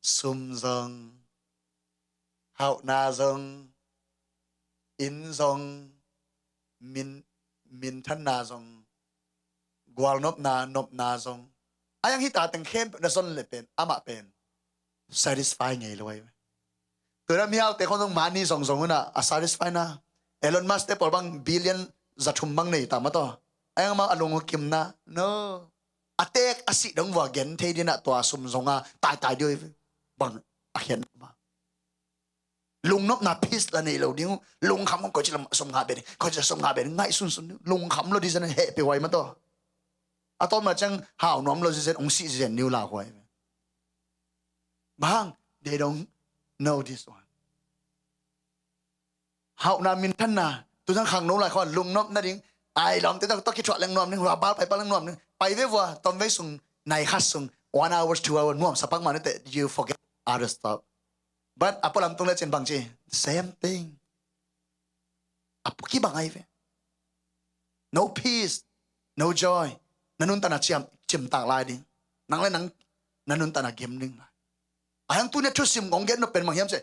sum zong, hauhna zong, inn zong, min, minthanna zong, gualnopna, nopna zong. A hiang hih ta teng khempeuh na zon le pen, amah pen satisfy ngei lo ahi ve. Tua na mihaute khong zong money zongzong un a satisfy na. Elon Musk te pawl bang billion za thum bang nei ta mah tawh. A hiang amau a lung uh kimna. No. A tek a sih dong vua gen thei ding a, tua sum zong a taitai ding uh hi ve. Bang a khian mah. Lungnopna, peace la nei lo ding uh. Lungkham uh, koici lam sum ngah be ding, koici lam sum ngah be ding, ngaihsunsun ding uh. Lungkham lo ding zen, hehpih huai mah tawh. A tawpna ciang hau nuam lo zizen, hong sih zizen niu lauhuai. Bang, they don't know this one. Hauhna, minthanna, tu zang khangno lai khua lungnop nading. Ai lawmte tawh, tawh kithuah leng nuam ding, hua bal pai pak leng nuam ding. Pai ve vua, tom vei sung, nai khat sung, one hours, two hours, nuamsa pak mah ni teh, you forget other stuff. But a pualam tung le cin bang ci, same thing. A pu kibang ahi ve. No peace, no joy. Na nuntakna ciam, cimtak lai ding. Nang le nang, na nuntakna gim ding lai. A hiang tuni a thusim kong gen nop pen bang hiam cih,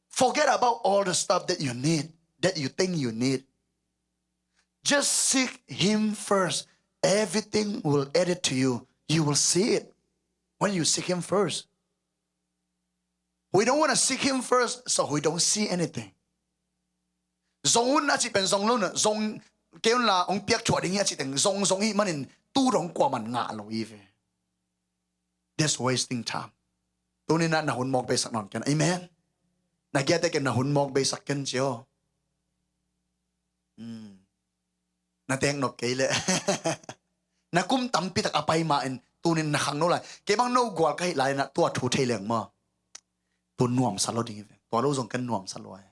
forget about all the stuff that you need, that you think you need. Just seek Him first. Everything will added to you. You will see it when you seek Him first. We don't wanna seek Him first, so we don't see anything. Zong un a cih pen zong lo na, zong kei un la hong piak thuah ding hi a cih teng, zong zong hi manin tu dong kuaman ngah lo hi ve. That's wasting time. Tuni na, na hun mawk beisak nawn ken. Amen. Na giate ken na hun mawk beisak ken cio. Hmm. Na teng nop kei le. Na kum tampi tak a pai ma in, tunin na khangno lai. Kei bang no gual ka hih lai na, tua thu thei leng maw. Tu nuamsa lo ding hi ve. Tua lo zong ken nuamsa lo ai.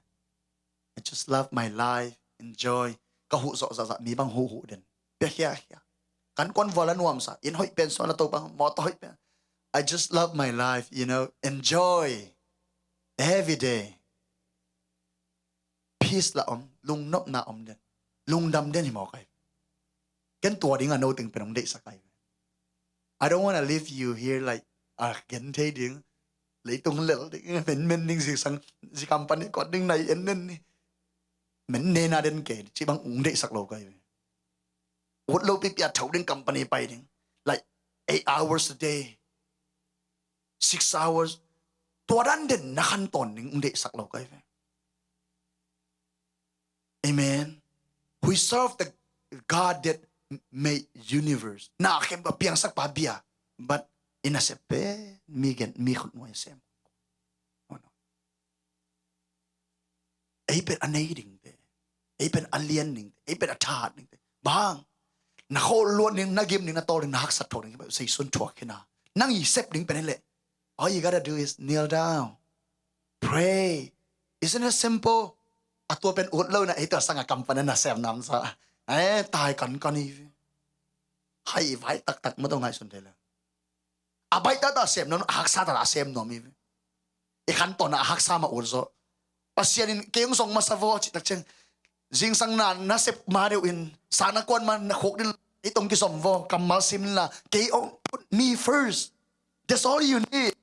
I just love my life, enjoy. Ka huh zawh zahzah, mi bang huh huh den. Pia khia khia. Kan kuan vua la nuamsa. Inn hoih pen suan la to bang, mawtaw hoih pen. I just love my life, you know, enjoy every day. Peace la om, lungnopna om den, lungdam den hi mawk ai. Ken tua ding a no teng pen hong deihsak ai. I don't wanna leave you here like, a gen thei ding. Leitung lel ding, men men ding, zingsang, zi company kuat ding, nai en nen ni. Men nena den kei, ci bang hong deihsak lo kai. Ut lo pipi a tho ding, company pai ding. Like, eight hours a day. Six hours. Tua dan den na khantawn ding hong deihsak lo kai ve. Amen. We serve the God that made universe. Na khem pa piangsak pa bia. But i nasep pen mi gen, mi khut nuai sem. Oh, no. Ei pen a nei dingte. Ei pen a lian dingte. Ei pen a that dingte. Bang. Na khol luat ding, na gim ding, na tawl ding, na haksat thuak ding, Zeisu in thuak khin a. Nang i sep ding pen hi leh. All you gotta do is kneel down. Pray. Isn't it simple? A tua pen ut lo na, ei tua sang a kam pan na sem nam sa. Eh, tai kan kan hi ve. Hai vai taktak ma tong hai sun te le. A baih tata sem nuam, a haksa tata sem nuam hi ve. I khantawn a haksa ma ut zaw. Pasian in kei hong zong masa vaw cih tak ciang, zingsang na, na sep ma deuh in, sa na kuan ma na khuk ding, Ei tong kizom vo, kammal sim la, kei ong put me first. That's all you need.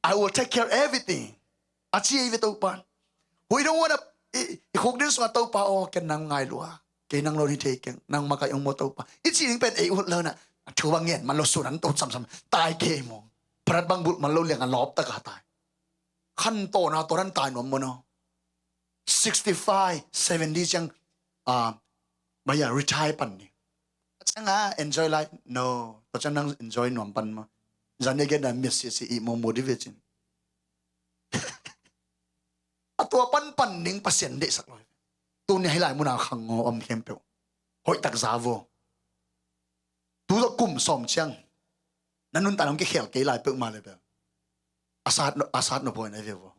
I will take care everything. A ci ei ve Topa. We don't wanna, i, i khuk din sungah Topa aw, ken nang ngai lua. Kei nang lo ni thei keng, nang makaih ong maw Topa. I ci ding pen ei ut lo na. A thu bang ngen man lo sun an to samsam. Tai kei maw. Pharat bang bulh man lo liang a lawp taka tai. Khan tawna tawnan tai nuam maw no. Sixty-five, seventy ciang, ah, maya retire pan ni. Ciang a enjoy life. No. Tua ciang nang enjoy nuam pan maw. Zan egen na miat sisi i maw maw di ve cin. A tua pan pan ding Pasian deihsak lo. Tuni hi lai muna khang ngaw om khempeuh. Hoih tak za vo. Tu tawh kum sawm ciang na nuntak nong kikhel kei lai peuhmah le bel a sat no, a sat no poi na ve vo.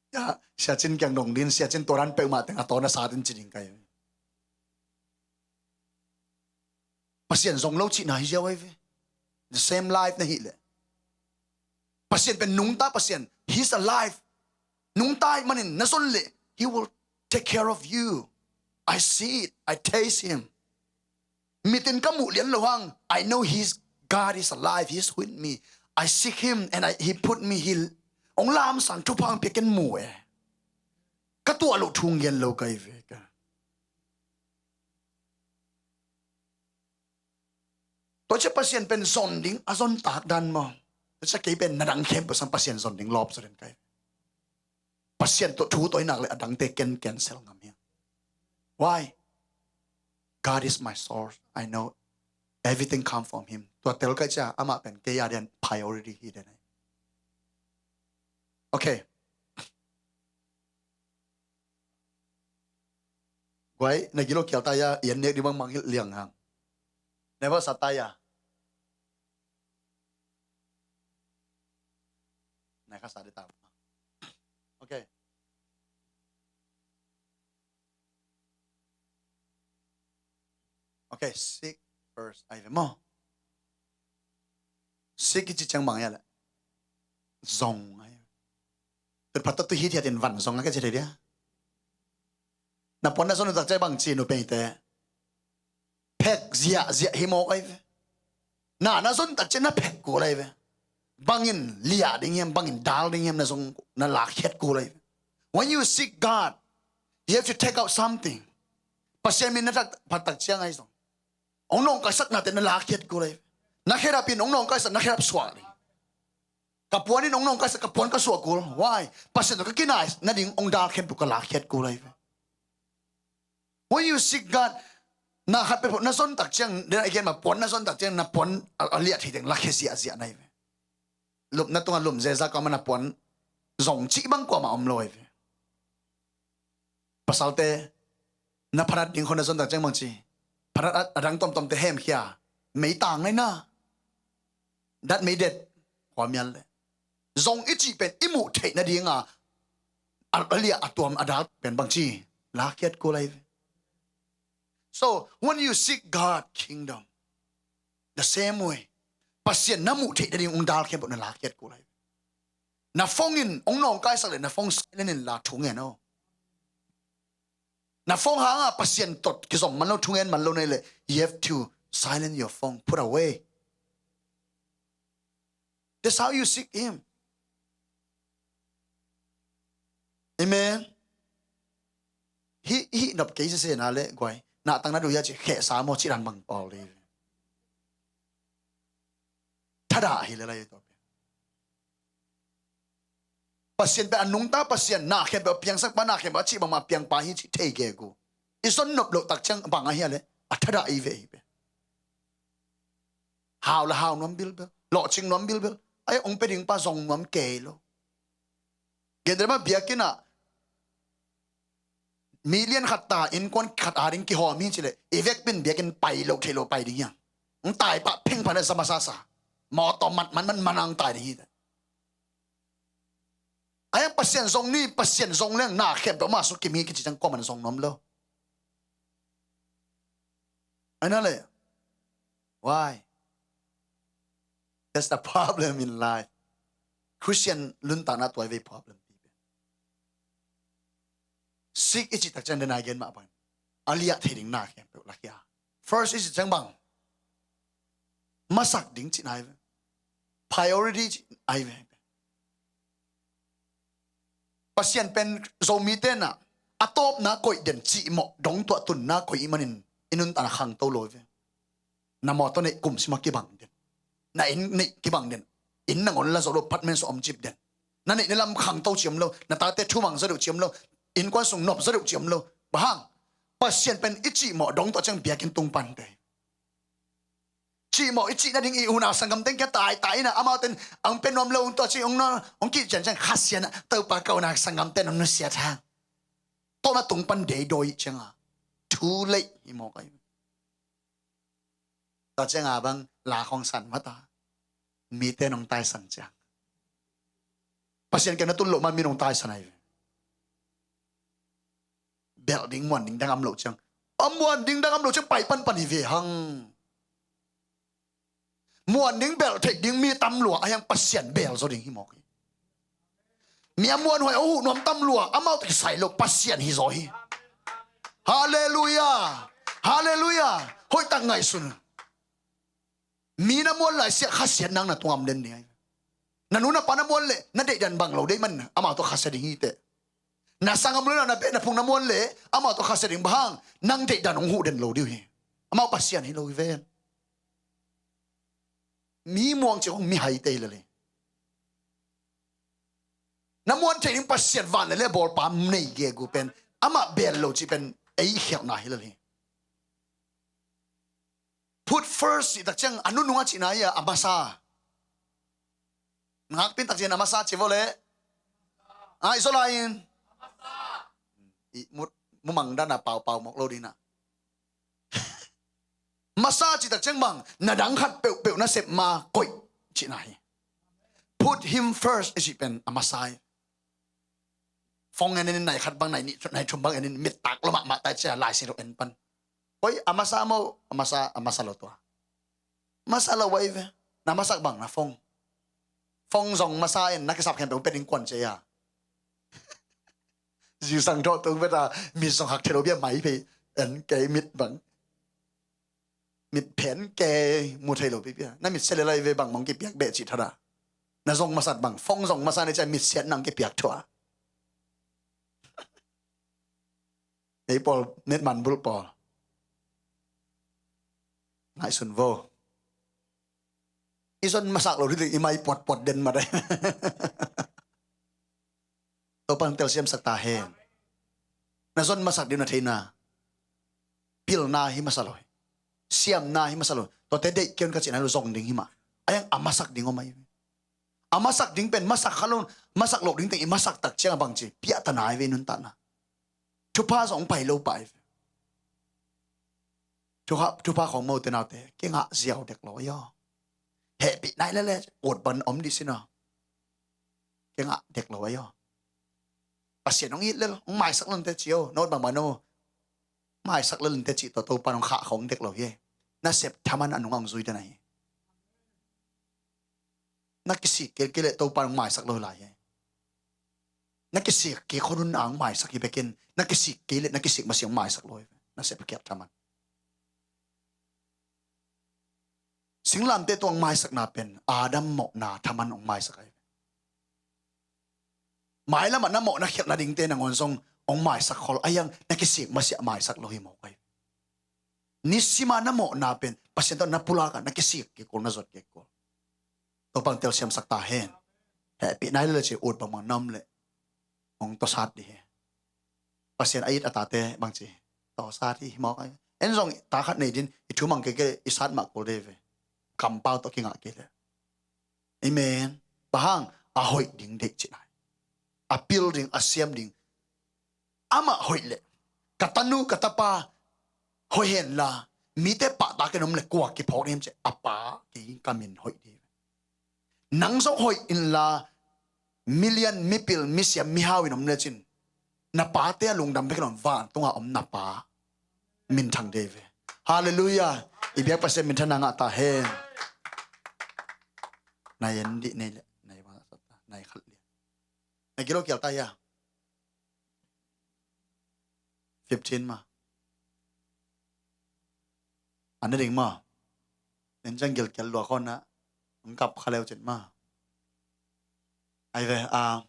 Ya, Sia Cin kiang dong din, Sia Cin tua dan peuhmah teng a tawn a sat in ci ding kai. Pasian zong lo cihna hi ziau ai ve. The same life na hi leh. Pasian pen nungta Pasian. He's alive. Nungta ahih manin na zon leh he will take care of you. I see it. I taste him. Mitin ka muh lian lo hang. I know he's, God is alive. He's with me. I seek him and I, he put me, he ong lamsang thupha ong pia ken mu e. Ka tuah loh thu ong gen lo kai ve ka. Tua cia Pasian pen zon ding a zon tak dan maw? Tua cia kei pen na dang khempeuh sang Pasian zon ding lawp zaw den kai. Pasian tua thu tua inak le a dangte ken cancel ngam hi. Why? God is my source. I know everything come from him. Tua tel kai cia amah pen kei a dian priority hi den ai. Okay. Guai, na gilo kial ta ya, ian nek di bang mang hil liang hang. Never sa ta ya. Na ka sa di ta. Okay. Okay, seek first. Ai ve mo. Seek kici ciang bang ya le. Zong ai. Tut phat tu hit hiat in van zong a kici thei dia. Na puan na zon tak ciang bang ci nu pei te. Phek ziah ziah hi mawk ai ve. Na na zon tak ciang na phek kul ai ve. Bangin liah ding hiam, bangin dal ding hiam na zong na lak hiat kul ai ve. When you seek God, you have to take out something. Pasian min na tak phat tak ciang ai zong. Ong nawngkaisak nate na lak hiat kul ai ve. Na khedap in ong nawngkaisak na khedap suak ding. Ka puan in ong nawngkaisak ka puan ka suak kul. Why? Pasian tawh ka kinai nading ong dal khempeuh ka lak hiat kul ai ve. When you seek God, na khat peuh na zon tak ciang, then again ma puan na zon tak ciang na puan a, a liah thei teng lak hiat ziahziah nai ve. Lupna tungah lum zeza ka ma na puan zong cih bang kuamah om lo ai ve. Pasalte na phanat ding khon na zon tak ciang bang ci. Phanat a, a dang tomtomte hemkhia. Meitang nai na. Dat meidet. Khua mial le. Zong i cih pen i muh theih nadinga a, a liah a tuam a dal pen bang ci. Lakhiat kul ai ve. So when you seek God kingdom, the same way. Pasian na muh theih nading ung dal khempeuh na lakhiat kul ai ve. Na phone in ong nawngkaisak le na phone silent in la thu ngen o. Na phone hanga Pasian tawh kizom man lo, thungen man lo nei le, you have to silent your phone, put away. That's how you seek him. Amen. Hi, hi nop kei sese na le guai. Na tang na du ya ci khesa mo ci dan bang pawl le. Thada hi le lai to. Pasian pen a nungta Pasian, na khempeuh a piangsak pa, na khempeuh a cih bangmah a piang pa hi cih thei gegu. I zon nop loh tak ciang bang ahi a le a thadah i ve hi pen. Hau la hau nuam bilbel, lawhcing nuam bilbel. Ai ong pe ding pa zong nuam kei lo. Gendrema biakinn ah million khat ta innkuan khat a ding kihawm hi cileh i vekpin biakinn pai lo thei lo pai ding hiang. Ong tai pah pheng phan a zama sasa mawtaw mat man man man a ong tai ding hi. Ayang Pasian zong ni, Pasian zong leng na khempeuh ma suk kimi kici ciang kuaman zong nuam lo. Ai na le. Why? That's the problem in life. Christian luntakna tuai vei problem. Seek i cih tak ciang den a gen mah bangin a liah thei ding na khempeuh lakhia. First i cih ciang bang, masak ding cihna hi ve. Priority cihna hi ve. Pasian pen Zomite na a tawpna koih den, cihmawh dong tuah tunna koih i manin i nuntakna khangto lo hi ve. Na mawtaw neih kum sima kibang den. Na inn neih kibang den. Inn nangawn la zo lo, apartment sung om cip den. Na neih na lam khangto ciam lo. Na tate thumang zaw deuh ciam lo. Innkuan sung nop zaw deuh ciam lo. Bang hang? Pasian pen i cihmawh dong tuah ciang biakinn tung pante. Cihmawh i cih nading i unau sanggamteng kia taitai ina, amauten ang pia nuam lo ung tuah cih ung na, ung kih ciancian khasian a, Topa ka unau sanggamten ung nusiat hang. Tawh na tung pan deidawi ih cianga too late hi mawk ahi. Tua cianga bang la khong san mata. Mite nong taisan ciang, Pasian kiang na tun loh man mi nong taisan ahi ve. Belh ding muan ding dang am loh ciang, a muan ding dang am loh ciang pai panpan hi ve hang. Muan ding belh theih ding mi tam lua a hiang Pasian bel zaw ding hi mawk hi. Mi a muanhuai a huh nuam tam lua, amau tawh kisai lo, Pasian hi zaw hi. Halleluia. Halleluia. Hoihtak ngaihsun. Mi na muan lai siah khasiat nang na tungam den ding ahi. Na nu na pa na muan leh na deihdan bang lo deih man amau tawh khasia ding hi teh. Na sanggam lo na beh na phung na muan leh amau tawh khasia ding, bang hang? Nang deihdan hong huh den lo ding uh hi. Amau Pasian hi lo hi ven. Mi muang cih hong mi hai tei lele. Na muan thei ding Pasian van lele bawlpa nei gegu pen amah bel lo cih pen ei khialhna hi lele. Put first cih tak ciang a nunung a cihna hi a, a masa. Ngakpin tak ciang a masa ci vo le. Ai, zo lai in. I mut mumang dan a paupau mawk lo dina. Masa cih tak ciang bang, na dang khat peuhpeuh na sep ma koih cihna hi. Put him first i cih pen a masa hi. Phone en in nai khat bang, nai nih, nai thum bang en in, mit tak lo mahmah tai cia, Lai Siangtho en pan. Koi a masa maw, a masa, a masa lo tua. Masa lo wai ve. Na masak bang na phone. Phone zong masa en, na kisap khempeuh pet in kuan cia. Ziusang thawh tung pet a, mit zong hak thei lo bia mai phei en kei mit bang. Mit phen kei mu thei lo pipia. Na mit sia le lai ve bang mong kipiak beh cih thada. Na zong masat bang, phone zong masa ni cia mit siat nang kipiak thua. Ei pawl, met man bulh pawl. Ngaihsun vo. I zon masak lo ding i mai puatpuat den ma dai. Topan telsiamsak ta hen. Na zon masak ding na theina. Pilna hi masa lo hi. Siamna hi masa lo hi. Tuate deih keun ka cihna lo zong ding hi mah. A hiang a masak ding om ahi. A masak ding pen masak kha lo, masak lo ding teng i masak tak ciang a bang ci. Piahtana ahi ve i nuntakna. Thupha zong pai lo pah ahi ve. Thupha, thupha khong mote naute. Kingah ziau dek lo ahi aw. Hehpih nai lele. Ut ban om dih sin aw. Kingah dek lo ahi aw. Pasian hong it lel, hong maisak lel nte ci aw. Na ut bangbang no. Maisak lel nte ci tua Topan hong khah khong dek lo hi. Na sep thaman a nung a hong zui den ahi. Na kisik kei kei leh Topan hong maisak lo lai hi. Na kisik kei khonun a hong maisak hi bekin. Na kisik kei leh na kisik masiang hong maisak lo hi. Na sep kiat thaman. Singlamte tuang maisakna pen Adam mawhna thaman hong maisak ahi. Mailamah na mawhna khialhna dingte nangawn zong hong maisak khol a hiang na kisik masiah maisak lo hi mawk ahi. Nisima na mawhna pen Pasian tawh na pulak a na kisik kikol na zot kikol. Topang telsiamsak ta hen. Hehpih nai lele ci ut bangbang na om leh hong tawsat dih hi. Pasian a it a tate bangci tawsat hi mawk ahi. En zong ta khat nei din i thumang keke i sat mah kul dei ve. Kampau tawh kingah kei leh. Amen. Bang hang? A hoih ding deih cih nai. A pil ding, a siam ding. Amah hoih leh ka tanu ka tapa hoih henla mite pahtak in om leh kua kiphawk ding hiam cih a pa kei ka min hoih ding. Nang zong hoih inla, milian mipil misiam mihau in om lecin na pate a lungdam bekin om, vantunga om na pa minthang dei ve. Halleluiah. I biak Pasian minthanna ngah ta hen. Nai en dih nei le nai bang sa ta nai khat lian. Na kilo kial ta ya. Fifteen ma. An ne ding maw? Nen ciang gilkial lua khawng na, hong kap kha leu cin maw? Ai ve, a,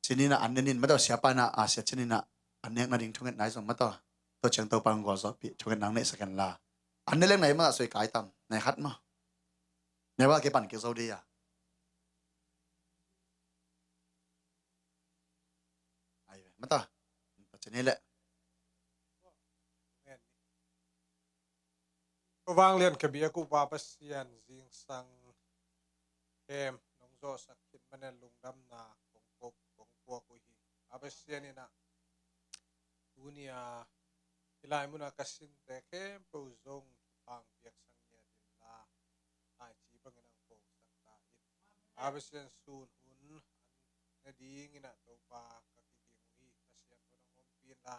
cin in ah an ne nin, mataw, siapa in ah, a, sia cin in ah an nek nading thungetna i zong, mataw, tua ciang Topa hong gualzawhpih thungetna hong neihsak hen la. An ne leng na i mah soi kai tam, na i khat maw? Na i mah kipan kik zo dih a. Ai ve, mataw, tua cin hi leh. Ko vanglian ka biak uh Pa Pasian, zingsang khem nong zawhsak khit manin lungdamna kong pok, kong puak uh hi. Pa Pasian in ah tuni a hih lai mun a ka sinte khempeuh zong thupha piaksak ngiat inla, taici bangin hong poksak ta in. Pa Pasian, sun hun an ne dingin ah Topa ka kiging uh hi. Pasian tawh nong ompih inla,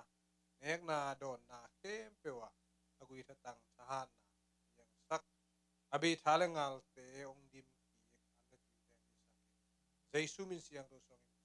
nekna dawnna khempeuh ah a guitha tang thahatna piangsak, a bei tha le ngalte hong dim kik, an le tuite hong hisak in, Jesu min siangtho suangin